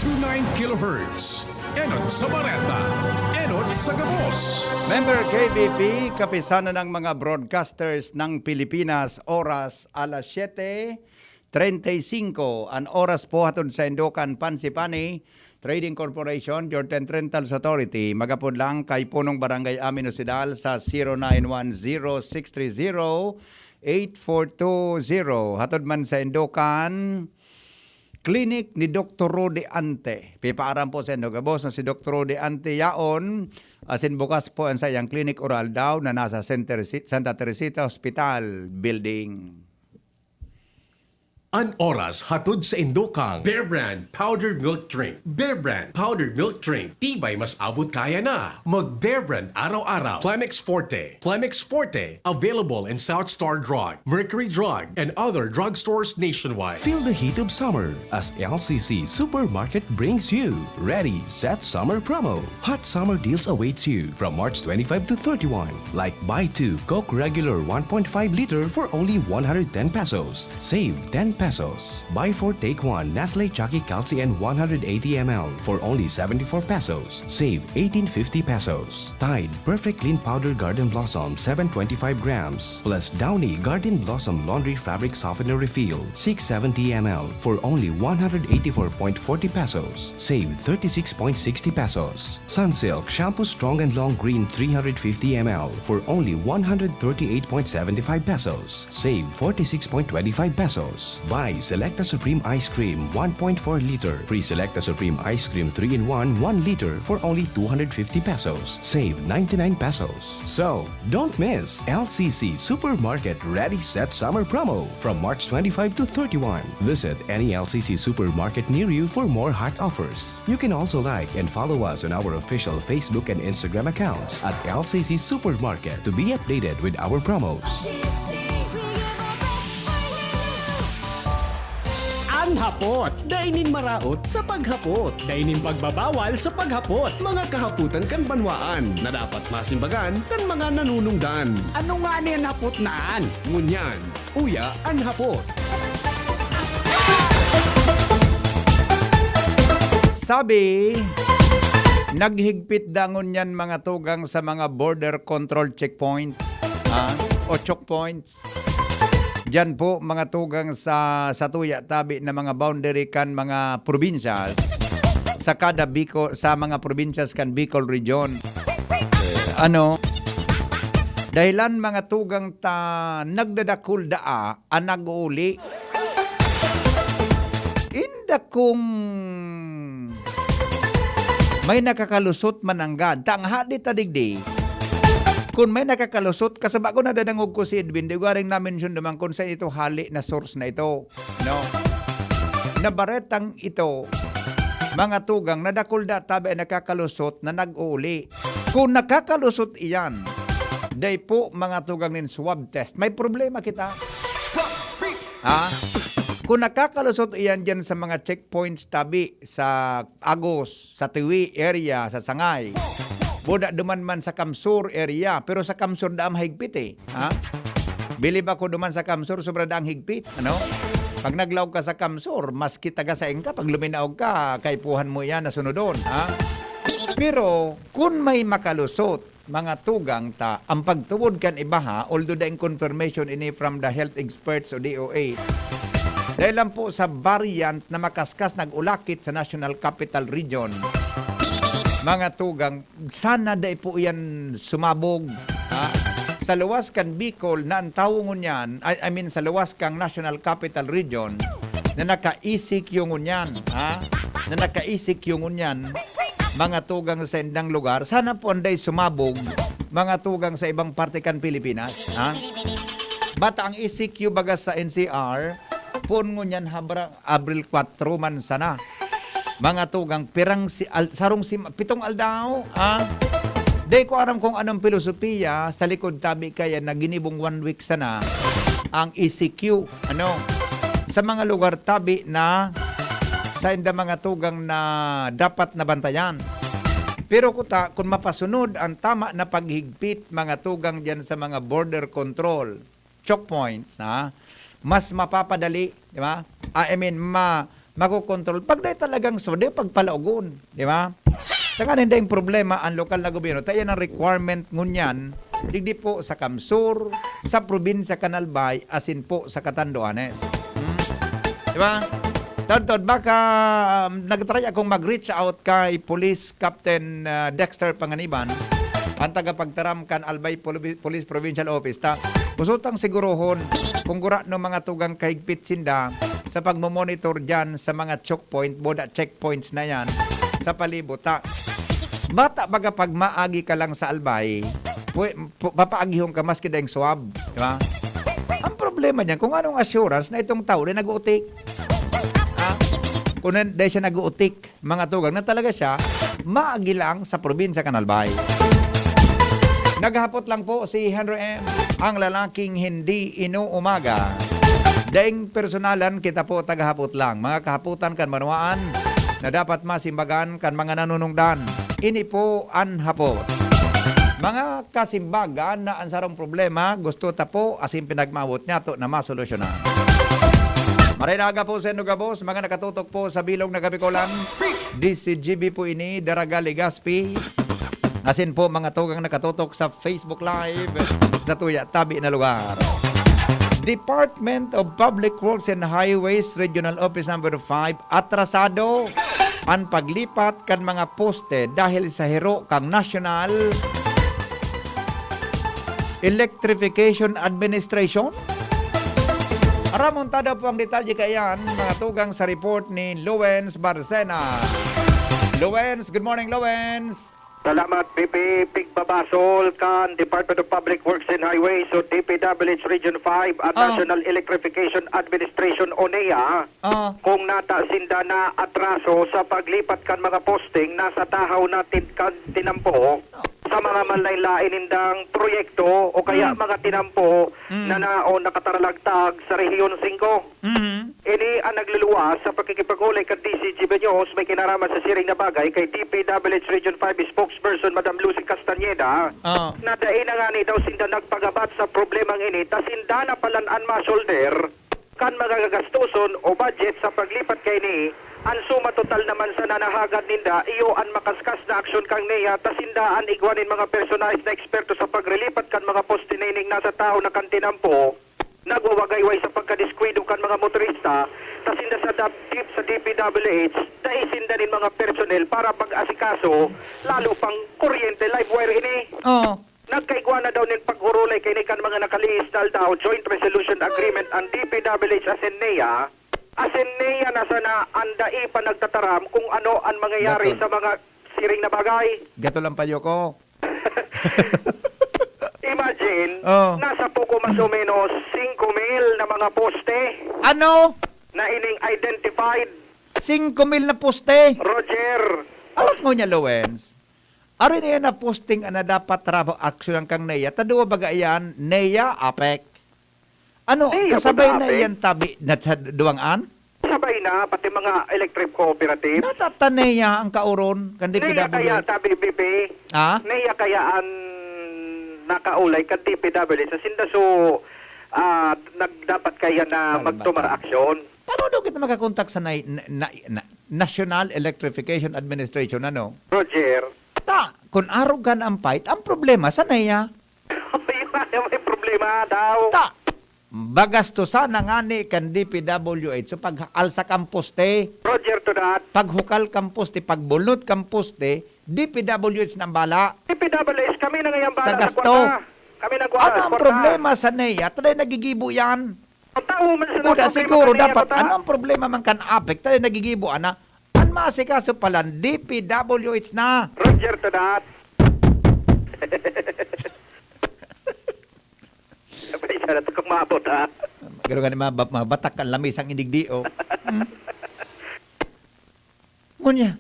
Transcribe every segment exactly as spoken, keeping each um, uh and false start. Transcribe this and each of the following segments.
two nine kilohertz. Enot sa Bareta, enot sa gabos. Member K B P, Kapisanan ng mga Broadcasters ng Pilipinas, oras alas siyete treinta y cinco. An oras po hatod sa Indukan Pansipani Trading Corporation, Georgian Rentals Authority. Magapod lang kay Punong Barangay Amin Osidal sa zero nine one zero six three zero eight four two zero. Hatod man sa Indukan Clinic ni Doktor Rudy Ante. Pipaaram po sa inyo, gabos na si Doktor Rudy Ante yaon, asin bukas po ang saiyang clinic oral daw na nasa Center Ci-, Santa Teresita Hospital Building. An oras hatod sa Indukan Bear Brand Powdered Milk Drink. Bear Brand Powdered Milk Drink. Tibay mas abot kaya na. Mag Bear Brand araw-araw. Clemix Forte. Clemix Forte. Available in South Star Drug, Mercury Drug, and other drugstores nationwide. Feel the heat of summer as L C C Supermarket brings you Ready Set Summer Promo. Hot summer deals awaits you from March twenty-five to thirty-one. Like buy two Coke regular one point five liter for only one hundred ten pesos. Save ten pesos. Buy four take one Nestle Chucky Calcium one hundred eighty M L for only seventy-four pesos. Save eighteen fifty pesos. Tide Perfect Clean Powder Garden Blossom seven twenty-five grams plus Downy Garden Blossom Laundry Fabric Softener Refill six seventy M L for only one hundred eighty-four point forty pesos. Save thirty-six point sixty pesos. Sunsilk Shampoo Strong and Long Green three hundred fifty M L for only one hundred thirty-eight point seventy-five pesos. Save forty-six point twenty-five pesos. Buy Selecta Supreme Ice Cream one point four liter, free Selecta Supreme Ice Cream three-in-one one liter for only two hundred fifty pesos. Save ninety-nine pesos. So, don't miss L C C Supermarket Ready Set Summer Promo from March twenty-five to thirty-one. Visit any L C C supermarket near you for more hot offers. You can also like and follow us on our official Facebook and Instagram accounts at L C C Supermarket to be updated with our promos. An hapot. Dai nin maraot sa paghapot. Dai nin pagbabawal sa paghapot. Mga kahapotan kan banwaan na dapat masimbagan kan mga nanunungdan. Ano ngani an hapot na an? Ngunyan, uya an hapot. Sabi, naghigpit da ngunyan mga tugang sa mga border control checkpoint, ha? O choke point. Diyan po, mga tugang sa, sa tuya tabi na mga boundary kan mga probinsya, sa kada Bicol, sa mga probinsya kan Bicol Region. Ano? Dahilan, mga tugang ta, nagdadakul daa an nag-uuli. Inda kung may nakakalusot mananggad, ta ang hadi ta digdi, kun may nakakalusot, kasaba ko nadadangog ko si Edwin, di ko garing na-mention naman kung saan ito hali na source na ito, no? Na baretang ito, mga tugang, na dakul da tabi ang nakakalusot na nag-uuli. Kung nakakalusot iyan, dai po, mga tugang, nin swab test, may problema kita. Ha? Kung nakakalusot iyan diyan sa mga checkpoints tabi sa Agos, sa Tiwi area, sa Sangay, buda duman man sa Kamsur area, pero sa Kamsur daang higpit eh. Ha? Bilib ako duman sa Kamsur, sobra daang higpit. Ano? Pag naglaog ka sa Kamsur, maski taga saing ka, pag luminaog ka, kaipuhan mo iyan na sunodon. Ha? Pero kun may makalusot, mga tugang ta, ang pagtubod kan ibaha, although daing confirmation ini from the health experts o D O H, dahil lang po sa variant na makaskas nag-ulakit sa National Capital Region, mga tugang, sana dai po iyan sumabog, ha? Sa luwas kan Bicol na an tawo ngunyan, I, I mean, sa luwas kan National Capital Region na naka-E C Q ngunyan, ha? Na naka-E C Q ngunyan, mga tugang sa indang lugar, sana po anday sumabog, mga tugang sa ibang parte kan Pilipinas, ha? Bata ang E C Q baga sa N C R, poon ngunyan habra-, Abril kwatro man sana. Mga tugang, pirang si-, al-, sarong si-, pitong aldaw, ha? Di ko aram kung anong pilosopiya sa likod tabi kaya na ginibong one week sana ang E C Q, ano? Sa mga lugar tabi na sa inda mga tugang na dapat na bantayan. Pero kuta, kung mapasunod ang tama na paghigpit, mga tugang diyan sa mga border control, choke points, ha? Mas mapapadali, di ba? Ah, I mean, ma-, makokontrol. Pag dai talagang swab, dai pagpalaogon, di ba? Tanganing daing problema ang lokal na gobyerno, ta iyan ang requirement ngunyan, digdi po sa Kamsur, sa probinsya kan Albay, asin po sa Catanduanes. Hmm? Di ba? Taod-taod, baka, um, nagtry akong mag-reach out kay Police Captain, ah, Dexter Panganiban, ang tagapagtaram kan Albay Poli-, Police Provincial Office, ta gusto tang sigurohon kung gurano mga tugang kahigpit sinda sa pagmomonitor diyan sa mga choke point, boda checkpoints na yan sa palibot, ha? Bata baga pag maagi ka lang sa Albay, pwe-, pu-, papaagihon ka maski daing swab, di ba? Ang problema niyan, kung anong assurance na itong tao na nag-uutik. Ha? Kung nan-, dahil siya nag-uutik, mga tugang, na talaga siya maagi lang sa probinsya kan Albay. Naghapot lang po si Henry M, ang lalaking hindi inuumaga. Daing personalan, kita po tagahapot lang. Mga kahapotan kan banwaan na dapat masimbagan kan mga nanunungdan. Ini po an hapot. Mga kasimbagan na an sarong problema, gusto ta po asin pinagmaawot niyato na masolusyonan. Maray na aga po sa inyo gabos, mga nakatutok po sa bilog na Kabikolan. D C G B po ini, Daraga, Legazpi. Asin po mga tugang nakatutok sa Facebook Live sa tuya tabi na lugar. Department of Public Works and Highways Regional Office Number five, atrasado an paglipat kan mga poste dahil sa hero kan National Electrification Administration. Aramon ta daw po ang detalye kaiyan, mga tugang, sa report ni Lowens Barcena. Lowens, good morning, Lowens. Salamat, P P. Pigbabasol kan Department of Public Works and Highways o D P W H Region five at Oh. National Electrification Administration o NEA, Oh. kung nata sinda na atraso sa paglipat kan mga posting nasa tahaw na tin-, kan tinampo sa mga manlain-lain nindang proyekto o kaya Mm. mga tinampo Mm. na nao nakataralagtag sa Rehiyon singko. Mhm. Ini ang nagluluwas sa pakikipag-ulay kan D C G B News may kinaraman sa siring na bagay kay D P W H Region five spokesperson Madam Lucy Castañeda, Ah. na dai na ngani daw sinda nagpagabat sa problemang ini ta sinda na palan an masolder kan mga gagastoson o budget sa paglipat kaini. An suma total naman sana na hagad ninda, iyo an makaskas na aksyon kan NEA ta sinda an igwa nin mga personalis na eksperto sa pagrilipat kan mga poste na ining nasa tahaw na kan tinampo. Nagwawagayway sa pagkadiskwidong kan mga motorista, ta sinda sa dapdip sa D P W H, dai sinda nin mga personnel para pag-asikaso, lalo pang kuryente, live wire ini. Oo. Nagkaigwa na daw nin pag-orolay kaini kan mga nakalihis na aldaw, Joint Resolution Agreement, ang D P W H asin NEA. Asin NEA na sana an dai pa nagtataram kung ano an mangyayari Gato. sa mga siring na bagay. Gato lang payo ko. Imagine, Oh. nasa poco mas o menos singko mil na mga poste Ano? na ining identified. Singko mil na poste? Roger. Alat mo niya, Lowens. Ari na yan na posting na dapat trabaho aksyon ang kang NEA. Taduwa baga yan, NEA, APEC. Ano, Di, kasabay ako na na, Ape. iyan tabi na sa duwang an? Sabay na, pati mga electric cooperative. Natataneya ang kauron kan Naya kaya D P W H. tabi, B P? Ha? Naya kaya ang nakaulay kan D P W H sa sinda so, ah, nagdapat kaya na Salbata. magtumar aksyon. Paano daw kita makakontak sa na, na, na, na, National Electrification Administration, ano? Roger. Ta, kung arog kan ang fight, ang problema sa naya. Yun nga, may problema daw. Ta, bagastusan na ngani kan D P W H so pag-alsa kan poste, Roger to that. paghukal kan poste, pagbunot kan poste, D P W H na ang bala. D P W H, kami na ngayon bala Sa sa gasto. kwarta. Kami nagwala Ano sa ang kwarta. problema sa naya? Taday nagigibo yan. Ang tao man sa Buda, problema siguro sa naya, dapat, bata. ano ang problema man kan APEC? Taday nagigibo, ana? An maasikaso palan, D P W H na. Roger to that. Sabay siya na to kung maabot, ha? Garo nga ni mga, ba-, mga batak kan lamis ang inigdi, oh. Hmm. Ngunyan,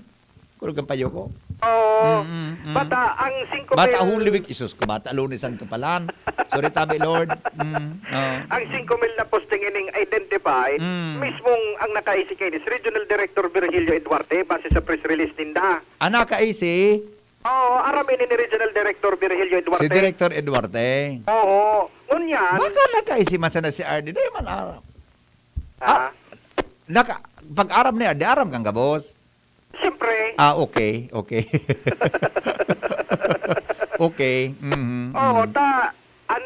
kurog ang payo ko. Oo. Mm, mm, mm. Bata, ang singko Bata mil Holy Week, Isus ko, bata Lunes Santo palan. Sorry, tabi, Lord. Mm, oo. Ang singko mil na posting ining identified, Mm. mismong ang nakaisi kaini si Regional Director Virgilio Eduarte, base sa press release ninda. Ah, nakaisi? Oo, aram ini ni Regional Director Virgilio Eduarte. Si Director Eduarte. Oo. Ngunyan. Baka nakaisi man sana si R D. Di man aram. Ah. Ah, Naka, pag aram niya, di aram kang gabos. Siyempre. Ah, okay, okay. Okay, mhm. Oo, mhm. ta, an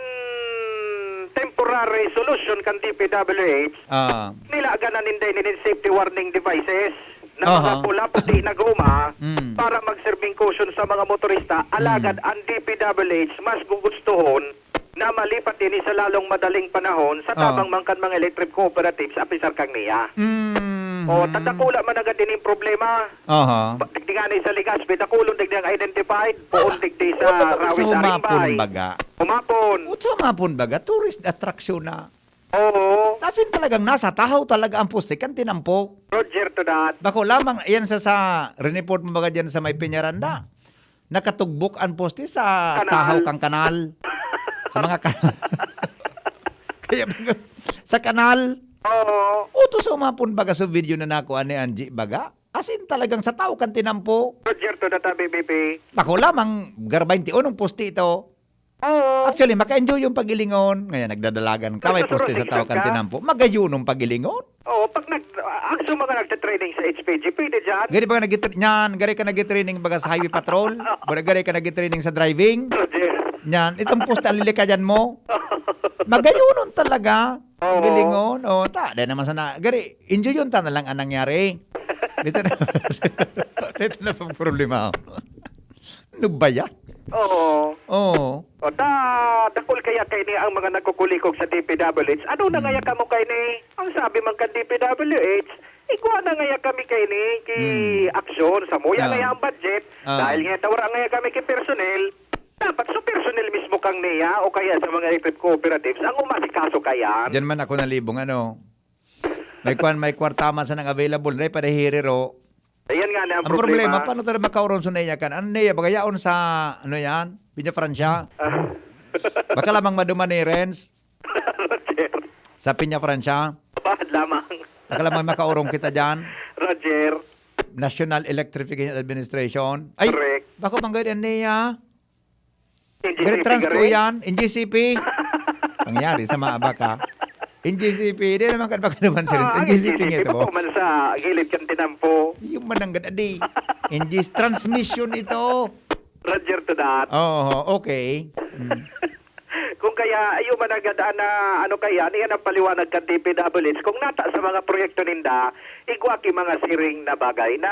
temporary solution kan D P W H, Ah, nilaganan ninda nin safety warning devices na mga Aha. pula puti na goma Mm. para magsirbing caution sa mga motorista. Alagad Mm. ang D P W H mas gugustuhon na malipat ini sa lalong madaling panahon sa Ah. tabang man kan mga electric cooperatives, apisar kang niya. Mm. O, tadakula man agad ining problema. Aha. Ba- digdi nga ni sa Legazpi, dakulon digdi ang identified, poon digdi sa Uto baga sa Rawis, humapon Arimbay. baga. Humapon. Uto humapon baga, tourist attraction na. Oo. Tasin talagang nasa tahaw talaga ang poste kan tinampo. Roger to that. Bako lamang, yan sa, sa report mo baga dyan sa may Peñaranda. Nakatugbok ang poste sa Kanal. tahaw kang kanal. Sa mga kanal. Kaya baga, sa kanal. Oo. Uto sa humapon baga sa video na nakuha ni Angie baga. As in talagang sa tahaw kan tinampo. Roger to that, B B P. Bako lamang, gar baynte unong poste ito. Oo. Actually, maka-enjoy yung pagilingon. Ngayon, nagdadalagan ka, may poste sa tahaw kan tinampo. Magayunong pagilingon. Oo, pag nag, ang sa mga nagtitraining sa H P G, pwede dyan. Gari ba nag-, yan, gari ka nag-training baga sa highway patrol? Gari, gari ka nag-training sa driving? Roger. Yan, itong poste ang lilikayan mo. Magayunon talaga. Oo. Gilingon. O, ta, dahil naman sana. Gari, enjoy yun ta na lang ang nangyari. Dito na, dito na pag problema. Ano ba yan? Oo. Oo. O, ta, dakul kaya kaini ang mga nagkukulikog sa D P W H. Ano na Hmm. ngaya kamo kaini? Ang sabi man kan D P W H, igwa na ngaya kami kaini ki Hmm. aksyon. Sa muya Ah. na ang budget. Ah. Dahil nga tawara ngaya kami ki personnel. Dapat sa personnel mismo kang niya o kaya sa mga electric cooperatives ang umasikaso kayan. Diyan man ako nalibong, ano. May kwan, may kwarta man sanang available, dai pa nahihiriro. Ayan nga na ang Ang problema, problema. Paano tayo makauron sa niya kan? Ano niya, bagayaon sa, ano yan? Pinya Francia? Ah. Baka lamang maduman ni Renz Roger. sa Pinya Francia. Bahad lamang. Baka lamang makaurong kita dyan. Roger. National Electrification Administration. Ay, Correct. bako bang gawin niya? N G C P Gari Transco gari? Yan, N G C P. Pangyari sa maabak ha. N G C P, di naman ka baka naman serious. Ah, N G C P nga ito, Ito boss. Man sa gilid kan tinampo. Yung mananggad, adi. N G C transmission ito. Roger to that. Oo, okay. Mm. Kung kaya, ayun man agad na, ano kaya, ano yan ang paliwanag kan D P W H? Kung nata sa mga proyekto ninda, igwa ki mga siring na bagay na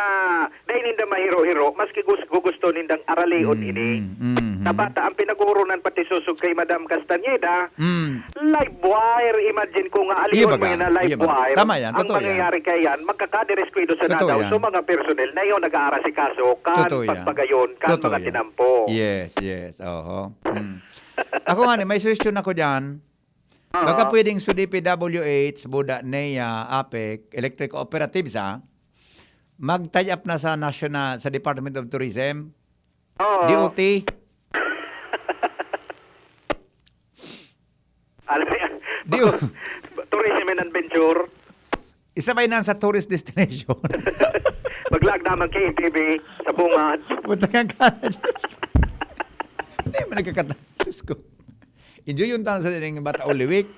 dahil ninda mahiro-hiro, maski gus- gugusto nindang aralion Mm, ini. mm, mm. Sa bata, ang pinag-uurunan pati susog kay Madam Castañeda, Mm. live wire, imagine ko nga, aliyon Iyo mo baga? yun na live Iyo baga? Wire. Tama yan, Ang totoo yan. Mangyayari kaya yan, magkakadereskwento sa Totoo nadaw yan. So mga personnel na yun nag-aarasikaso kan Totoo yan. Pagpagayon, kan Totoo mga yan. Tinampo. Yes, yes. Oho. Mm. Ako nga ni, may suggestion ako dyan. Oo. Baka pwedeng sa D P W H, Buda, NEA, APEC, electric cooperatives, ha? Mag-tie up na sa national, sa Department of Tourism, Oo. D O T. Alam mo yan? Di o- Tourism and Adventure. Isabay na sa tourist destination. Maglaag naman K T V sa Bungad. Punta ka ka na dyan. Hindi man nagkakata. Sus ko. Enjoy yung tanong sa dining bata Oliwik.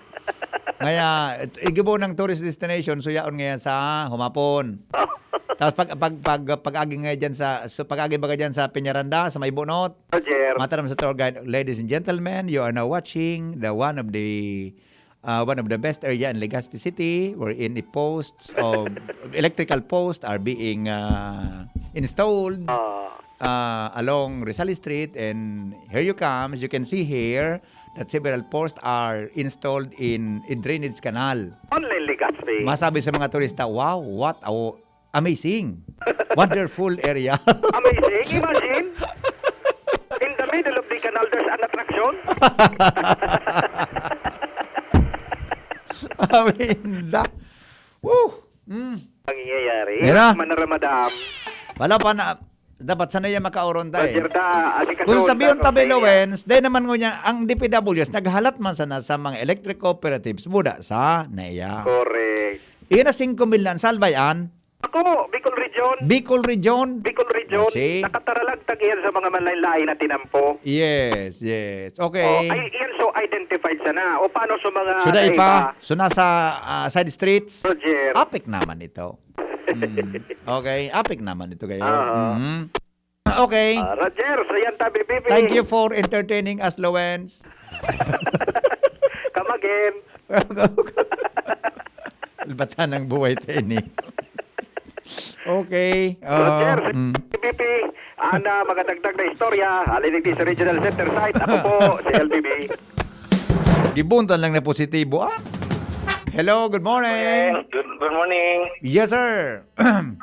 Ngaya, igibo ng tourist destination, so yaon ngayon sa humapon. Tapos pag, pag, pag, pag-agi ngayon dyan sa, so pag-agi baga dyan sa Piñaranda, sa may Bunot, Roger. Mataram sa tour guide, "Ladies and gentlemen, you are now watching the one of the, uh, one of the best area in Legazpi City, wherein the posts of electrical posts are being, uh, installed, Ah. uh, along Rizal Street, and here you come. As you can see here, that several posts are installed in a drainage canal." Online Legazpi. Masabi sa mga turista, "Wow, what a amazing, wonderful area." Amazing, imagine. In the middle of the canal, there's an attraction. Aminda. Woo! Mm. Nangyayari. Mira. Manaramadam. Wala pa na, dapat sana yan makauron tayo. Roger ta, asikaso, Kung sabihin ta, tabi, Roger. Lawrence, dahil naman ngunyan, ang D P W S, naghalat man sana sa mga electric cooperatives, buda sa NEA. Correct. Iyan na singko mil na, salbay an. Ako, Bicol Region. Bicol Region? Bicol Region. Oh, see? Nakataralagtag iyan sa mga manlain-lain na tinampo. Yes, yes. Okay. Oh, ay, iyan so identified sana. O paano sa mga So, dai kaiba? pa. So, nasa, ah, side streets? Roger. Apik naman ito. Mm. Okay, apik naman ito kayo. Oo. Mhm. Okay. Ah, Roger, so yan tabi, Bibi. Thank you for entertaining us, Lawens. Come again. Albatan ng buhay, Tenny. Okay. Roger, Oo, mm. Bibi, ana, magadagdag na istorya. Alin digdi sa Regional Center Site. Ako po, si L B B. Gibuntan lang na positibo, ah. Hello, good morning. Kuya Eng, good, good morning. Yes, sir.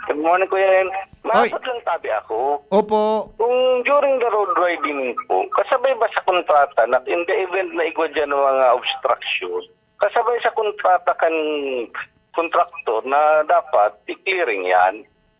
Good morning, Kuya Eng. Oy. Maabot lang tabi ako. Opo. Kung during the road widening po, kasabay ba sa kontrata na in the event na igwa dyan ng mga obstruction, kasabay sa kontrata kan kontraktor na dapat i-clearing yan?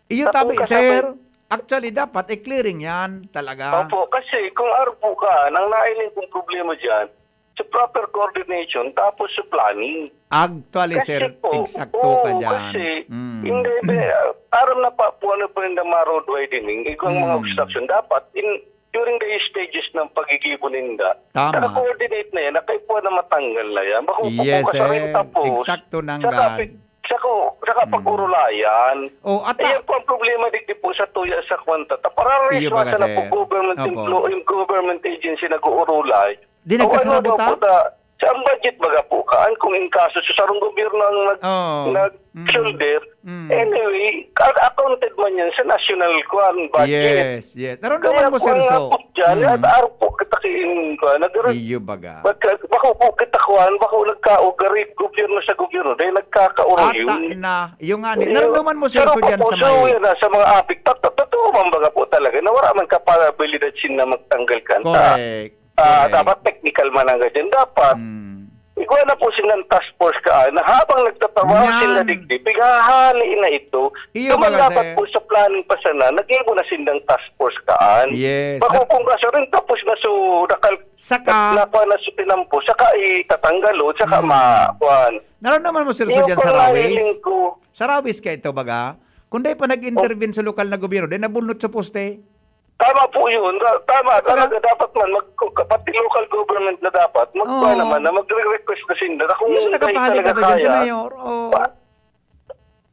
Iyo Tapos tabi, kasabay sir. Actually, dapat i-clearing yan talaga. Opo, kasi kung arpo ka, nang nailing kong problema dyan, sa proper coordination, tapos sa planning. Actually, Kasi sir, po, eksakto ka oo, dyan. kasi, Mm. hindi, be, ah, aram na pa, po ano po yung mga road widening, ikaw ang mga Mm. obstruction. Dapat, in, during the stages ng paggigibo ninda, Tama. naka-coordinate na yan, na kayo po na matanggal na yan. Bako po Yes, bukas sa sir. renta po, Eksakto na saka nga. pi-, saka, saka Mm. pag-urulayan. Oh, ata- Ayan po ang problema digdi po sa tuya sa kwanta. Ta, para Iyo baga, reswata na po sir. government Opo. employee, government agency nag-uurulay. Di O, nagkasala ano ba buta? po ta? Sa ang budget baga po kaan kung in kaso sa sarong gobyerno ang nag-, Oh. nag-, Mm. shoulder. Mm. Anyway, ka-, accounted man yan sa national kwan budget. Yes, yes. Naramdaman Kaya mo, po ang Sergio. hapot dyan, Mm. at araw po kita kiin, kwan, nag-, Iyo baga. magka-, bako po kita kwan, bako nagkaugari, gobyerno sa gobyerno, dahil nagkakauro Ata yun. na. Yung nga ni, Iyo. naramdaman mo, Sergio, Sarap po dyan po, sa so, may yan na, sa mga apik, ta-, ta-, totoo man baga po talaga, na wala man kapabilidad sin na magtanggal kanta. Correct. Ah, Correct. dapat technical man ang ganyan. Dapat, Mm. igwa na po silang task force kaan na habang nagtatrabaho Yan. sila digdi, pighahali na ito. Iyo Duman baga, dapat sir. po sa planning pa sana, nag-ibo na silang task force kaan. Yes. Bako Na- kung kaso rin, tapos na so, nakal-, Saka na, nakuha na so tinampo, saka itatanggal, o, saka Mm. ma-, kuwan. Naramdaman mo, Sir Iyo Sujan, pang sa Rawis? nahiling ko. Sa Rawis ka ito, baga? Kung dai pa nag-intervene Oh. sa lokal na gobyerno, dai nabunot sa poste. Tama po yun. Ta-, tama, Talaga? talaga, dapat man, mag-, pati local government na dapat, magkuha Oo. naman na magre-request na sinda na kung Yes, dahil nagkapahalika talaga ka dyan sa kaya. mayor. Oo. Pa-,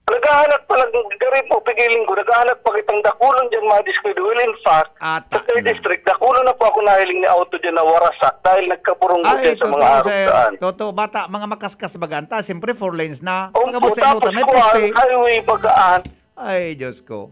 naghahanap pa lang, gari po, pigiling ko, naghahanap pa kitang dakulon dyan, mga diskwento. Well, in fact, Ata sa third na. district, dakulon na po ako nahiling ni auto dyan na warasak dahil nagkaburunggo Ay, dyan sa mga totoo, arog sir. daan. Totoo, bata, mga makaskas baga, anta, siyempre, four lanes na. Opo, Pagabot sa inutan, tapos may kuwan, poste. highway bagaan. Ay, Diyos ko.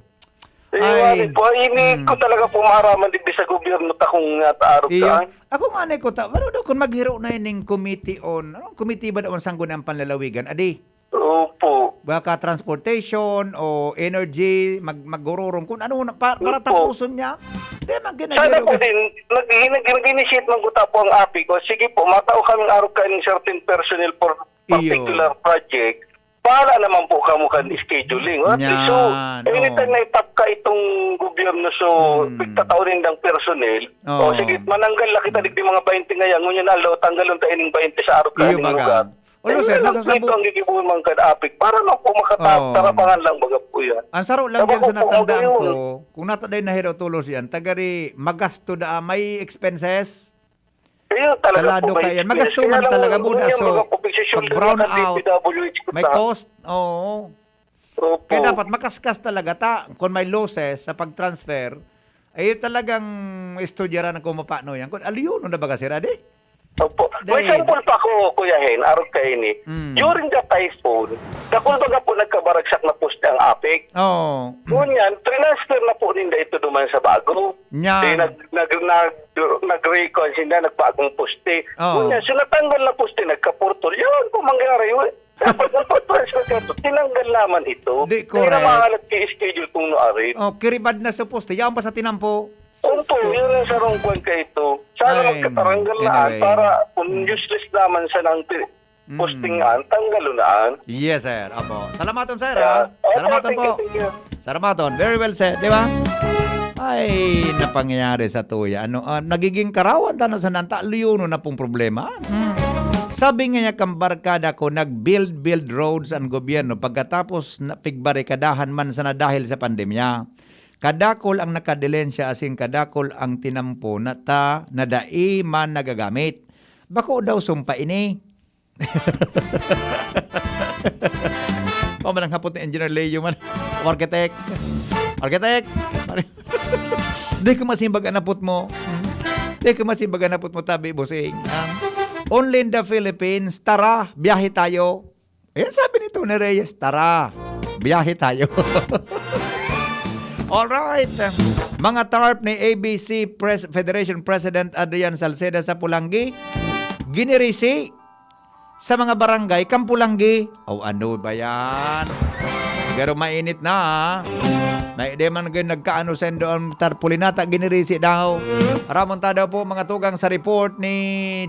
Ay, Ay. wali po. Ay, ini Mm. ko talaga po maaraman digdi sa gobyerno ta kung nga taarog Iyo. ka. Ako nga na ko ta, ano daw kung maghiro na ining committee on, ano, committee ba daw ang sangguniang panlalawigan? Adi, Opo. baka transportation o energy, mag-, magururong kung ano na, pa-, para Opo. tapuson niya. Di man Sana ginagiro po ka. din, nag-, nag-, nag-initiate man ko ta po ang api ko. Sige po, matao kaming arog ka ng certain personnel for Iyo. particular project. Bahala naman po kamo kan scheduling. At least, so, Yan, anytime oo. na itapka itong gobyerno, so, Hmm. pigtatao nindang personnel, Oo. o sige, mananggal na kita digdi mga baynte ngayan, ngunyan aldaw, tanggalon ta ining baynte sa arog Iyo, kaning baga. lugar. Ano, Ayun sir, lang, nasa ito Sabo- ang gigibuhon man kan apik. Para lang po makata-, Oo. tarabangan lang, baga po yan. Ang saro lang Tama dyan po sa po, natandaan magayon. ko, kung nata-, dahil nahiraw tulos yan, tagari, magasto da, may expenses. Ayun, talaga Kalado po, may ka yan. experience. Magasto Kaya man lang, talaga, buda. yun yung So, mga pag-, pag-shoulder brown na out, D P W H ko may ta. cost. Oo. Opo. Kaya dapat makaskas talaga ta, kung may losses sa pag-transfer, ay talagang estudyaran kung paano yan. Kung aliyono na baga sira, di? Opo. May Dahil sample pa ko, Kuya Hen, arog kaini. Mm. During the typhoon, dakul baga po nagkabaragsak na poste ang apik. Oo. Mm. Ngunyan, transfer na po ninda ito duman sa bago. Yan. Di nag-, nag-, nag-, nag-recon sila, nagbagong poste. Oo. Ngunyan, so natanggal na poste, nagkapurtol. Yun po mangyari. Dapat nagpa-transfer ka ito. Tinanggal naman ito. Di, Kaya correct. namahalat kay schedule kung no arin. Oh, kiribad na sa poste. Yaon pa sa tinampo. Opo, yun ang sarong kwan ka ito. Sana Ay, magkataranggal na, anyway. para kung Mm. useless naman sa nang pi-, Mm. posting an, tanggalon na an. Yes, sir. Apo. Salamaton, sir, Yeah. ha? Okay, Salamaton thank you, po. thank you. Salamaton. Very well said, di ba? Ay, napangyayari sa tuya. Ano, ah, nagiging karawan ta na sa nanta, liyono na pong problema. Hmm. Sabi nga niya kan barkada ko, nag-build-build roads an gobyerno pagkatapos na pigbarikadahan man sana dahil sa pandemya. Kadakul ang nakadilensya asin kadakul ang tinampo na ta na dai man nagagamit. Bako daw sumpa ini. Pamanang hapot ni Engineer Leo man. Architect. Architect. Di ko masimbag an hapot mo. Hmm? Di ko masimbag an hapot mo, tabi, bossing. Ah, only in the Philippines, tara, biyahe tayo. Ayan, sabi ni Tony Reyes, "Tara, biyahe tayo." Alright. Mga tarp ni A B C Pres-, Federation President Adrian Salceda sa Pulanggi, ginirisi sa mga barangay kan Pulanggi. O, ano ba yan? Pero mainit na, ah. Na, di man kayo nagkaano sa indo ang tarpaulin nata, ginirisi daw. Ramon ta daw po, mga tugang, sa report ni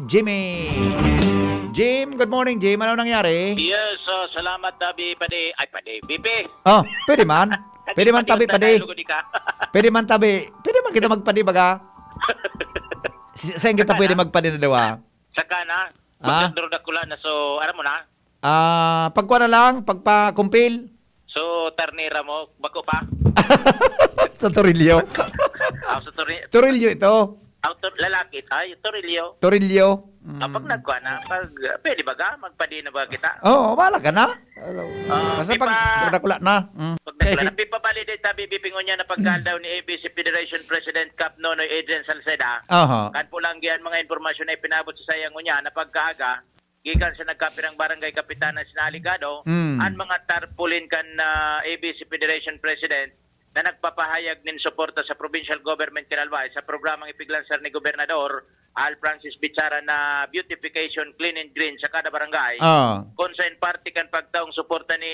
Jimmy. Jim, good morning, Jim. Ano nangyari? Yes, ah, salamat, Tabi, Padi. Ay, Padi, B P. Oh, pwede man. Pwede man, Tabi, Padi. Pwede man, Tabi. Pwede man kita magpadi, baga. Si-, saan kita pwede magpadi na dawa? Saka na, Ah? Magdaduro dakula na, so, aram mo na? Ah, pagkuha na lang, pagpakumpil. So, tarnera mo, bako pa? Sa torilyo. Ah, sa tori-, Torilyo ito. Ah, tor-, lalaki, ay, torilyo. Torilyo. Mm. Ah, pag nagkuha na, pag, pwede ba ga? Magpadi na ba kita? Oo, wala ka na. Hello. Ah, Basta di pag pa, pagdakula na. Mm. Pagdakula na. Di pa validate, sabi, bipingon niya na pagkaaldaw ni A B C Federation President Cap Nonoy Adrian Salceda. Aha. Kan Pulanggi an mga impormasyon na ipinabot sa saya ngunyan na pagkaaga, gikan sa nagkapirang barangay kapitanan sina Aligado, Mm. an mga tarpaulin kan, ah, A B C Federation President na nagpapahayag nin suporta sa provincial government kan Albay sa programang ipiglansar ni Gobernador Al Francis Bichara na Beautification Clean and Green sa kada barangay. Ah. Kung sa in parte kan pagtaong suporta ni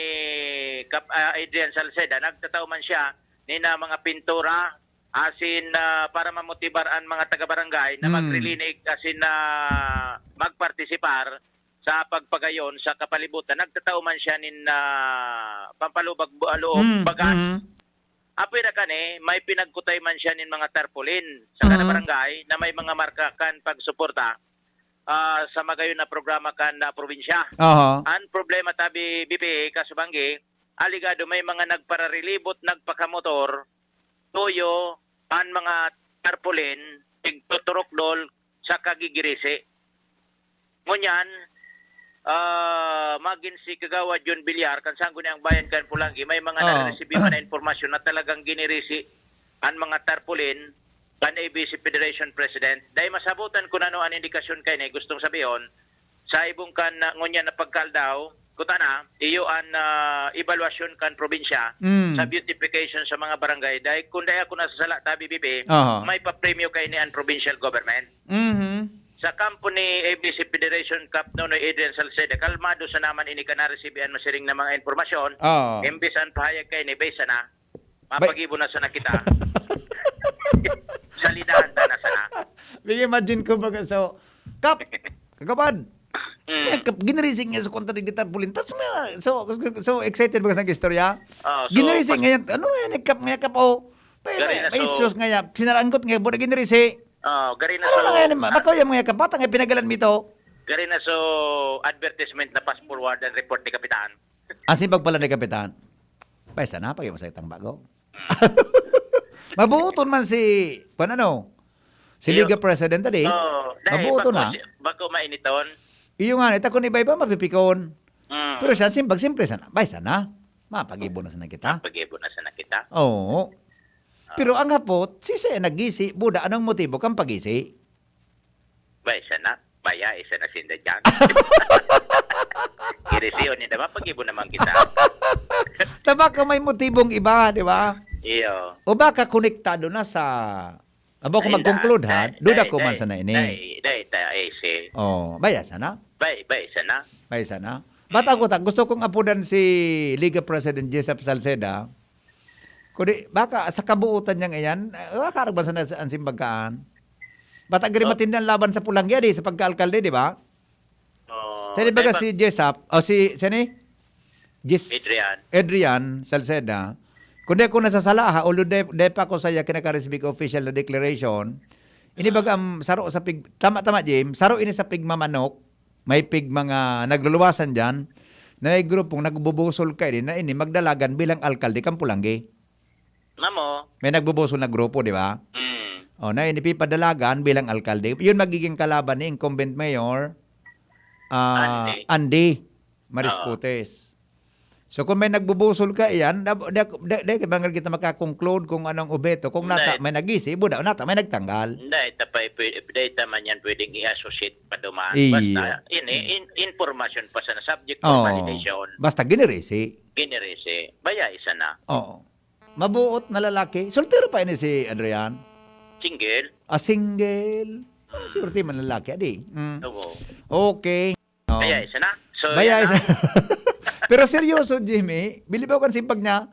Kap-, ah, Adrian Salceda, nagtatao man siya ni na mga pintura, asin, ah, para mamotibar an mga taga-barangay na Mm. magrilinig asin na magpartisipar sa pagpagayon sa kapalibutan. Nagtatao man siya nin, ah, pampalubag bu-, loob, Mm, baga. mm. Apwera kan, eh, may pinagkutay man siya nin mga tarpaulin sa kada Mm. barangay na may mga marka kan pagsuporta, ah, sa magayon na programa kan, ah, probinsya. Aha. An problema tabi, B P A, kasubanggi, aligado may mga nagpararelibot, nagpakamotor, tuyo, an mga tarpaulin, tigtuturukdol sa kagigirisi. Ngunyan, ah, magin si Kagawad Jun Villar, kan Sangguniang Bayan kan Pulanggi, may mga Ah. nareresibi man na impormasyon na talagang ginirisi an mga tarpaulin kan A B C Federation President. Dahil masabutan kun ano an indikasyon kaini, gustong sabihon, sa ibong kan, ah, ngunyan na pagkaaldaw, kutana, iyo an, ah, ebalwasyon kan probinsya Mm. sa beautification sa mga barangay. Dahil kung dai ako nasasala, tabi, B P, Aha. may papremyo kaini an provincial government. Mhm. Sa kampo ni A B C Federation Cap Nonoy Adrian Salceda, kalmado sana man ini kan naresibi an masiring na mga impormasyon. Oo. Imbis an pahayag kaini, bay sana, mapagibo na sana kita. Salidahan ta na sana. Big imagine ko baga, so, Kap, kagawad, Mm. Kap, ginirising niya sa kontra ni Gitar Pulintas. So, so, so excited ba sa istorya? Oh, so, Ginirising pag- niya, ano nga yan, Kap, nga, Kap, oh. May, Gari may, na, may so, issues nga yan. Sinaranggot nga, buda ginirisi. Oh, gari na, Ano so, na nga yan, ma-, bakaw yung mga kapatang, eh, pinagalan mo ito. Gari na, so, advertisement na fast forward ang report ni Kapitan. Ang simbag pala ni Kapitan, "Pwesta na, pag-iwas sa itang bago." Mm. Mabuoton man si, kwan ano, si Iyo. Liga President tadi. Oo, dahil Mabuoton bako na. si-, bako mainiton. Iyo nga, ita kun iba-iba, mapipikon. Mm. Pero siya, simbag, simple sana. Bay, sana. Mapag-ibo na sana kita. Mapag-ibo na sana kita. Oo. Ah. Pero ang hapot, si siya nagisi, buda, anong motibo kang pagisi? Bay, sana. Baya, isa na sinda dyan. Irisyon, hindi naman, pag-ibo naman kita. Tabaka may motibong iba, di ba? Iyo. O baka konektado na sa, abo ko Ay, magkonklude, da-, ha? da-, Duda da-, ko man da-, sana ini. da-, da-, da-, eh, si Oh, baya sana? Bay, bay, sana. Baya sana? Bata Mm. ko ta, gusto kong apudan si Liga President Jessup Salceda. Kundi, baka sa kabuutan niyang iyan, eh, baka aragban sana an simbag kaan. Bata giri Oh. matindi an laban sa Pulanggi, di, sa pagka-alkalde, di ba? Oh, Tani baga dahil si Jessup, o si, sini? Jis-, Adrian. Adrian Salceda. Kung di ako nasasala, ha, although di, di pa ako saya kinakarisbig official na declaration, ini Ah. baga, um, saro sa pig-, tama, tama, Jim, saro ini sa pigmamanok, May pig mga nagluluwasan diyan, na may grupong nagbubusol kaini na ini magdalagan bilang alkalde kan Polangui. Mamo. May nagbubusol na grupo, di ba? Mm. O, na ini pipadalagan bilang alkalde. Yun magiging kalaban ni incumbent mayor, ah, Andy. Andy Mariscotes. Oo. So, kung may nagbubusol ka iyan, da-, da-, da-, da-, da-, kita maka-conclude kung anong obeto. Kung nata, Hindi. may nagisi, buda, nata, may nagtanggal. Hindi, ita pa, pwede, hindi ita man yan pwedeng i-associate pa duman. Iya. Basta, ini, Mm. in-, informasyon pa sana, subject for Oo. validation. Basta ginirisi. Ginirisi. Baya, isa na. Oo. Mabuot na lalaki. Soltero pa ini si Adrian? Single. Ah, single. Mm. Swerte man lalaki, adi. Mm. Oo. Okay. Oo. Baya, isa na. So, Baya, yan isa. na. Pero seryoso, Jimmy, bilib ako kan simpag niya.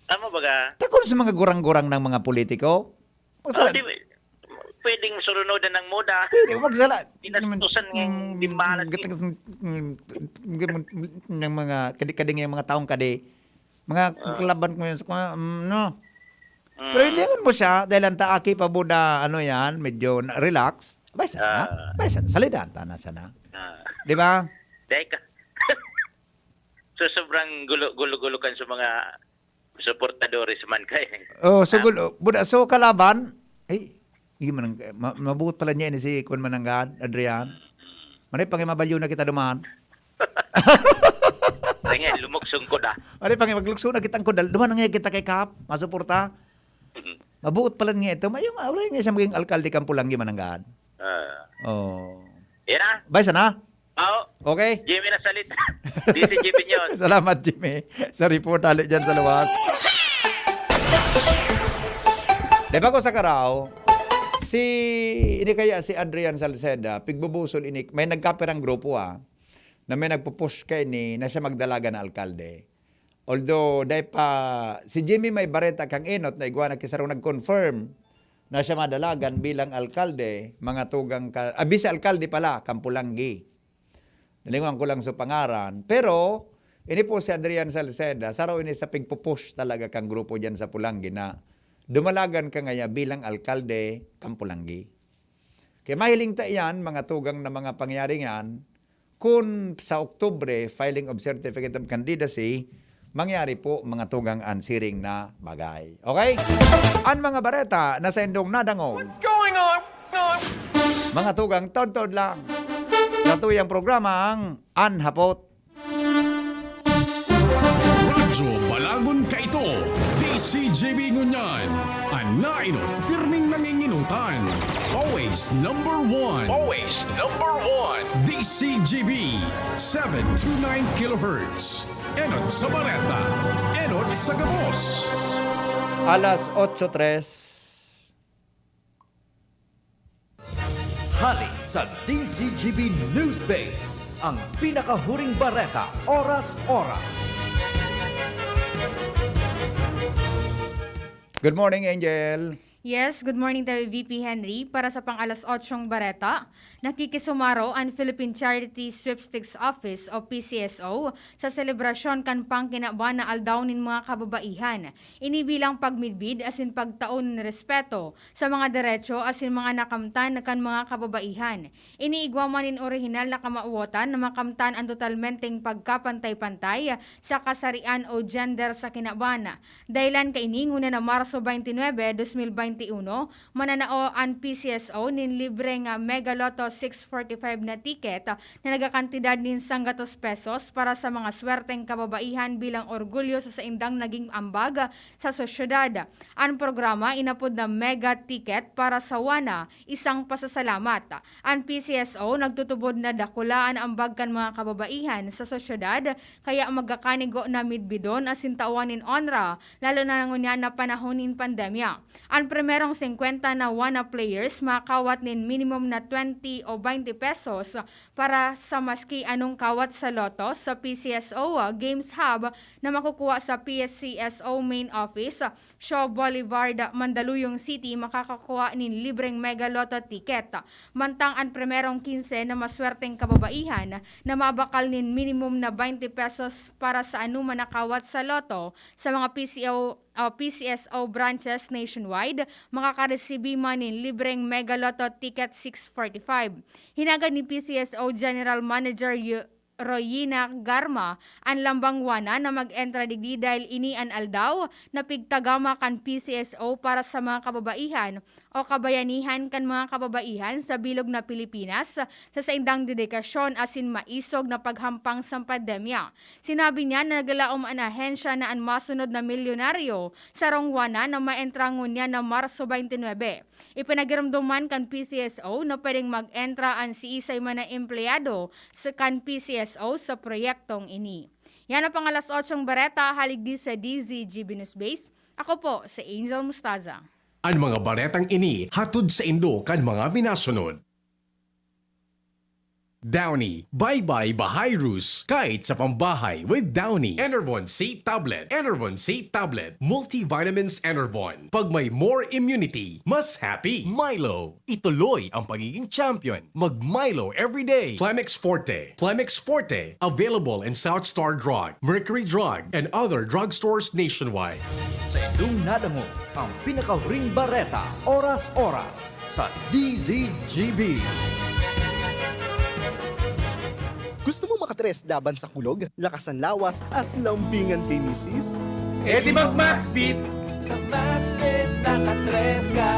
Tama ba ka? Takon sa mga gurang-gurang ng mga politiko. Oh, Magsala- di, pwedeng surunodan ng moda. Pwede, magsala- Ginastusan ng Mm, bimbalas. gatang-, mm, ng mga kadi-kading yung mga taong kadi. Mga Ah. kalaban ko yun sa mga, mm, no? Mm. Pero hindi naman mo siya, dahil ang taaki pa buda, ano yan, medyo na-, relax. Bay, sana. Ah. Bay, sana. Salidahan ta na sana. Ah. Di ba? Dahil ka, so, sobrang gulo, gulo-gulo kan sa mga suportadores man kay. Oh, so Ah. gulo, buda, so kalaban, ay, hindi man ang, ma-, mabuot pala niya ini si Kuan Mananggad, Adrian. Maray pa nga mabalyo na kita duman. Kaya nga, lumuksong ko na. Maray pa nga maglukso na kitang kudal. Duman na nga kita kay Kap, masuporta. Mm. Mabuot pala niya ito. Mayo nga, wala nga siya maging alkalde kan Polangui, Mananggad. Ah. Oh. Yan na. Bay, sana? Oo. Okay. Jimmy na salita. D C G B News. Salamat, Jimmy, sa report hali dyan sa luwas. Di ba ko sa Karaw, si, ini kaya si Adrian Salceda, pigbubusol ini, may nagkapirang grupo, ah, na may nagpo-push kay ni, na siya magdalagan na alkalde. Although, dai pa, si Jimmy may bareta kang enot na igwa na kisarong nag-confirm na siya madalagan bilang alkalde, mga tugang ka, ah, vice alkalde pala, kan Polangui. Nalingawan ko lang sa pangaran. Pero, ini po si Adrian Salceda, saro ini sa pigpupush talaga kang grupo diyan sa Polangui na dumalagan ka ngaya bilang alkalde kan Polangui. Kaya mahiling ta iyan, mga tugang na mga pangyayari ngan, kun sa Oktubre, filing of certificate of candidacy, mangyari po, mga tugang, an siring na bagay. Okay? An mga bareta na saindong nadangog. What's going on? Mga tugang, taod-taod lang. Sa tuyang programang An Hapot. Radyo Balagon Kaito, D C G B ngunyan. An nainot, pirming nanginginutan. Always number one. Always number one. D C G B, seven two nine kilohertz. Enot sa bareta, enot sa gabos. Alas otso tres. Hali sa D C G B News Base, ang pinakahuring bareta, oras-oras. Good morning, Angel. Yes, good morning, W V P Henry. Para sa pang alas otsyong bareta, nakikisumaro an Philippine Charity Sweepstakes Office o P C S O sa selebrasyon kan pangkinaban na Aldaw nin mga Kababaihan. Ini bilang pagmidbid asin pagtao nin respeto sa mga derecho asin mga nakamtan kan mga kababaihan. Ini igwa man nin orihinal na kamawotan na makamtan an totalmenteng pagkapantay-pantay sa kasarian o gender sa kinaban. Dahelan kaini, nguna na Marso twenty-nine, dos mil bente uno, mananao an P C S O nin libreng Mega Lotto six forty-five na ticket na nagakantidad nin sanggatos pesos para sa mga swerteng kababaihan bilang orgulyo sa saindang naging ambag sa sosyedad. An programa inapod na Mega Ticket para sa Wana, isang pasasalamat. An P C S O nagtutubod na dakula an ambag kan mga kababaihan sa sosyedad, kaya magkakanigo na midbidon asin tawan nin onra, lalo na ngunyan na panahon nin pandemya. An primerong singkwenta na Wana players makakawat nin minimum na twenty o twenty pesos para sa maski anong kawat sa Lotto sa P C S O Games Hub na makukuha sa P C S O Main Office, Shaw Boulevard, Mandaluyong City, makakakuha nin libreng Mega Lotto ticket. Mantang an primerong kinse na maswerteng kababaihan na mabakal nin minimum na twenty pesos para sa anuman na kawat sa Lotto sa mga P C O o P C S O branches nationwide, makakaresibi man nin libreng Mega Lotto Ticket six forty-five. Hinagad ni P C S O General Manager Yu-, Royina Garma an lambang ngwanan na mag-entra digdi dahil ini an aldaw na pigtagama kan P C S O para sa mga kababaihan o kabayanihan kan mga kababaihan sa bilog na Pilipinas sa saindang dedikasyon asin maisog na paghampang sa pandemya. Sinabi niya na naglaom an ahensya na an masunod na milyonaryo sarong ngwanan na maentrangon niya na Marso twenty-nine. Ipinagiromdoman kan P C S O na pwedeng mag-entra an siisay man na empleyado sa kan P C S O sa proyektong ini. Yan ang pang alas otsong bareta, haligdi sa D Z G B News Base. Ako po si Angel Mustaza. An mga baretang ini hatod saindo kan mga minasunod. Downy. Bye-bye Bahayrus. Kahit sa pambahay with Downy. Enervon C Tablet. Enervon C Tablet. Multivitamins Enervon. Pag may more immunity, mas happy. Milo. Ituloy ang pagiging champion. Mag Milo everyday. Plemex Forte. Plemex Forte. Available in South Star Drug, Mercury Drug, and other drugstores nationwide. Sa indong nadangog ang pinakahuring bareta, oras-oras, sa D Z G B. Gusto mo makatres laban sa kulog, lakasan lawas, at lambingan kay misis? E di mag Maxbeat! Sa Maxbeat, nakatres ka!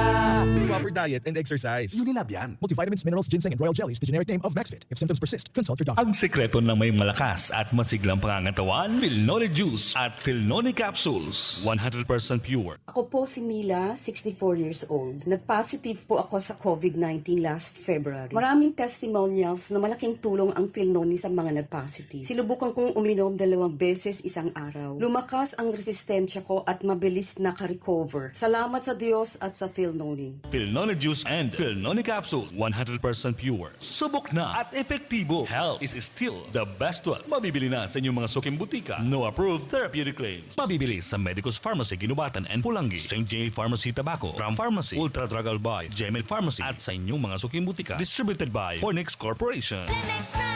Proper diet and exercise. Unilab yan. Multivitamins, minerals, ginseng, and royal jellies, the generic name of Maxfit. If symptoms persist, consult your doctor. Ang sekreto ng may malakas at masiglang pangangatawan, Filnoni Juice at Filnoni Capsules. One hundred percent pure. Ako po si Mila, sixty-four years old. Nag-positive po ako sa covid nineteen last February. Maraming testimonials na malaking tulong ang Filnoni sa mga nag-positive. Sinubukan kong uminom dalawang beses isang araw. Lumakas ang resistensya ko at mabilis naka-recover. Salamat sa Diyos at sa Filnoni. Filnoni Juice and Filnoni Capsule, one hundred percent pure. Subok na at epektibo. Health is still the best wealth. Mabibili na sa inyong mga suking butika. No approved therapeutic claims. Mabibili sa Medicus Pharmacy, Guinobatan and Pulangi, Saint J Pharmacy, Tabaco, Ram Pharmacy, Ultra Drug Albay, Gmail Pharmacy, at sa inyong mga suking butika. Distributed by Fornix Corporation. Plemex na!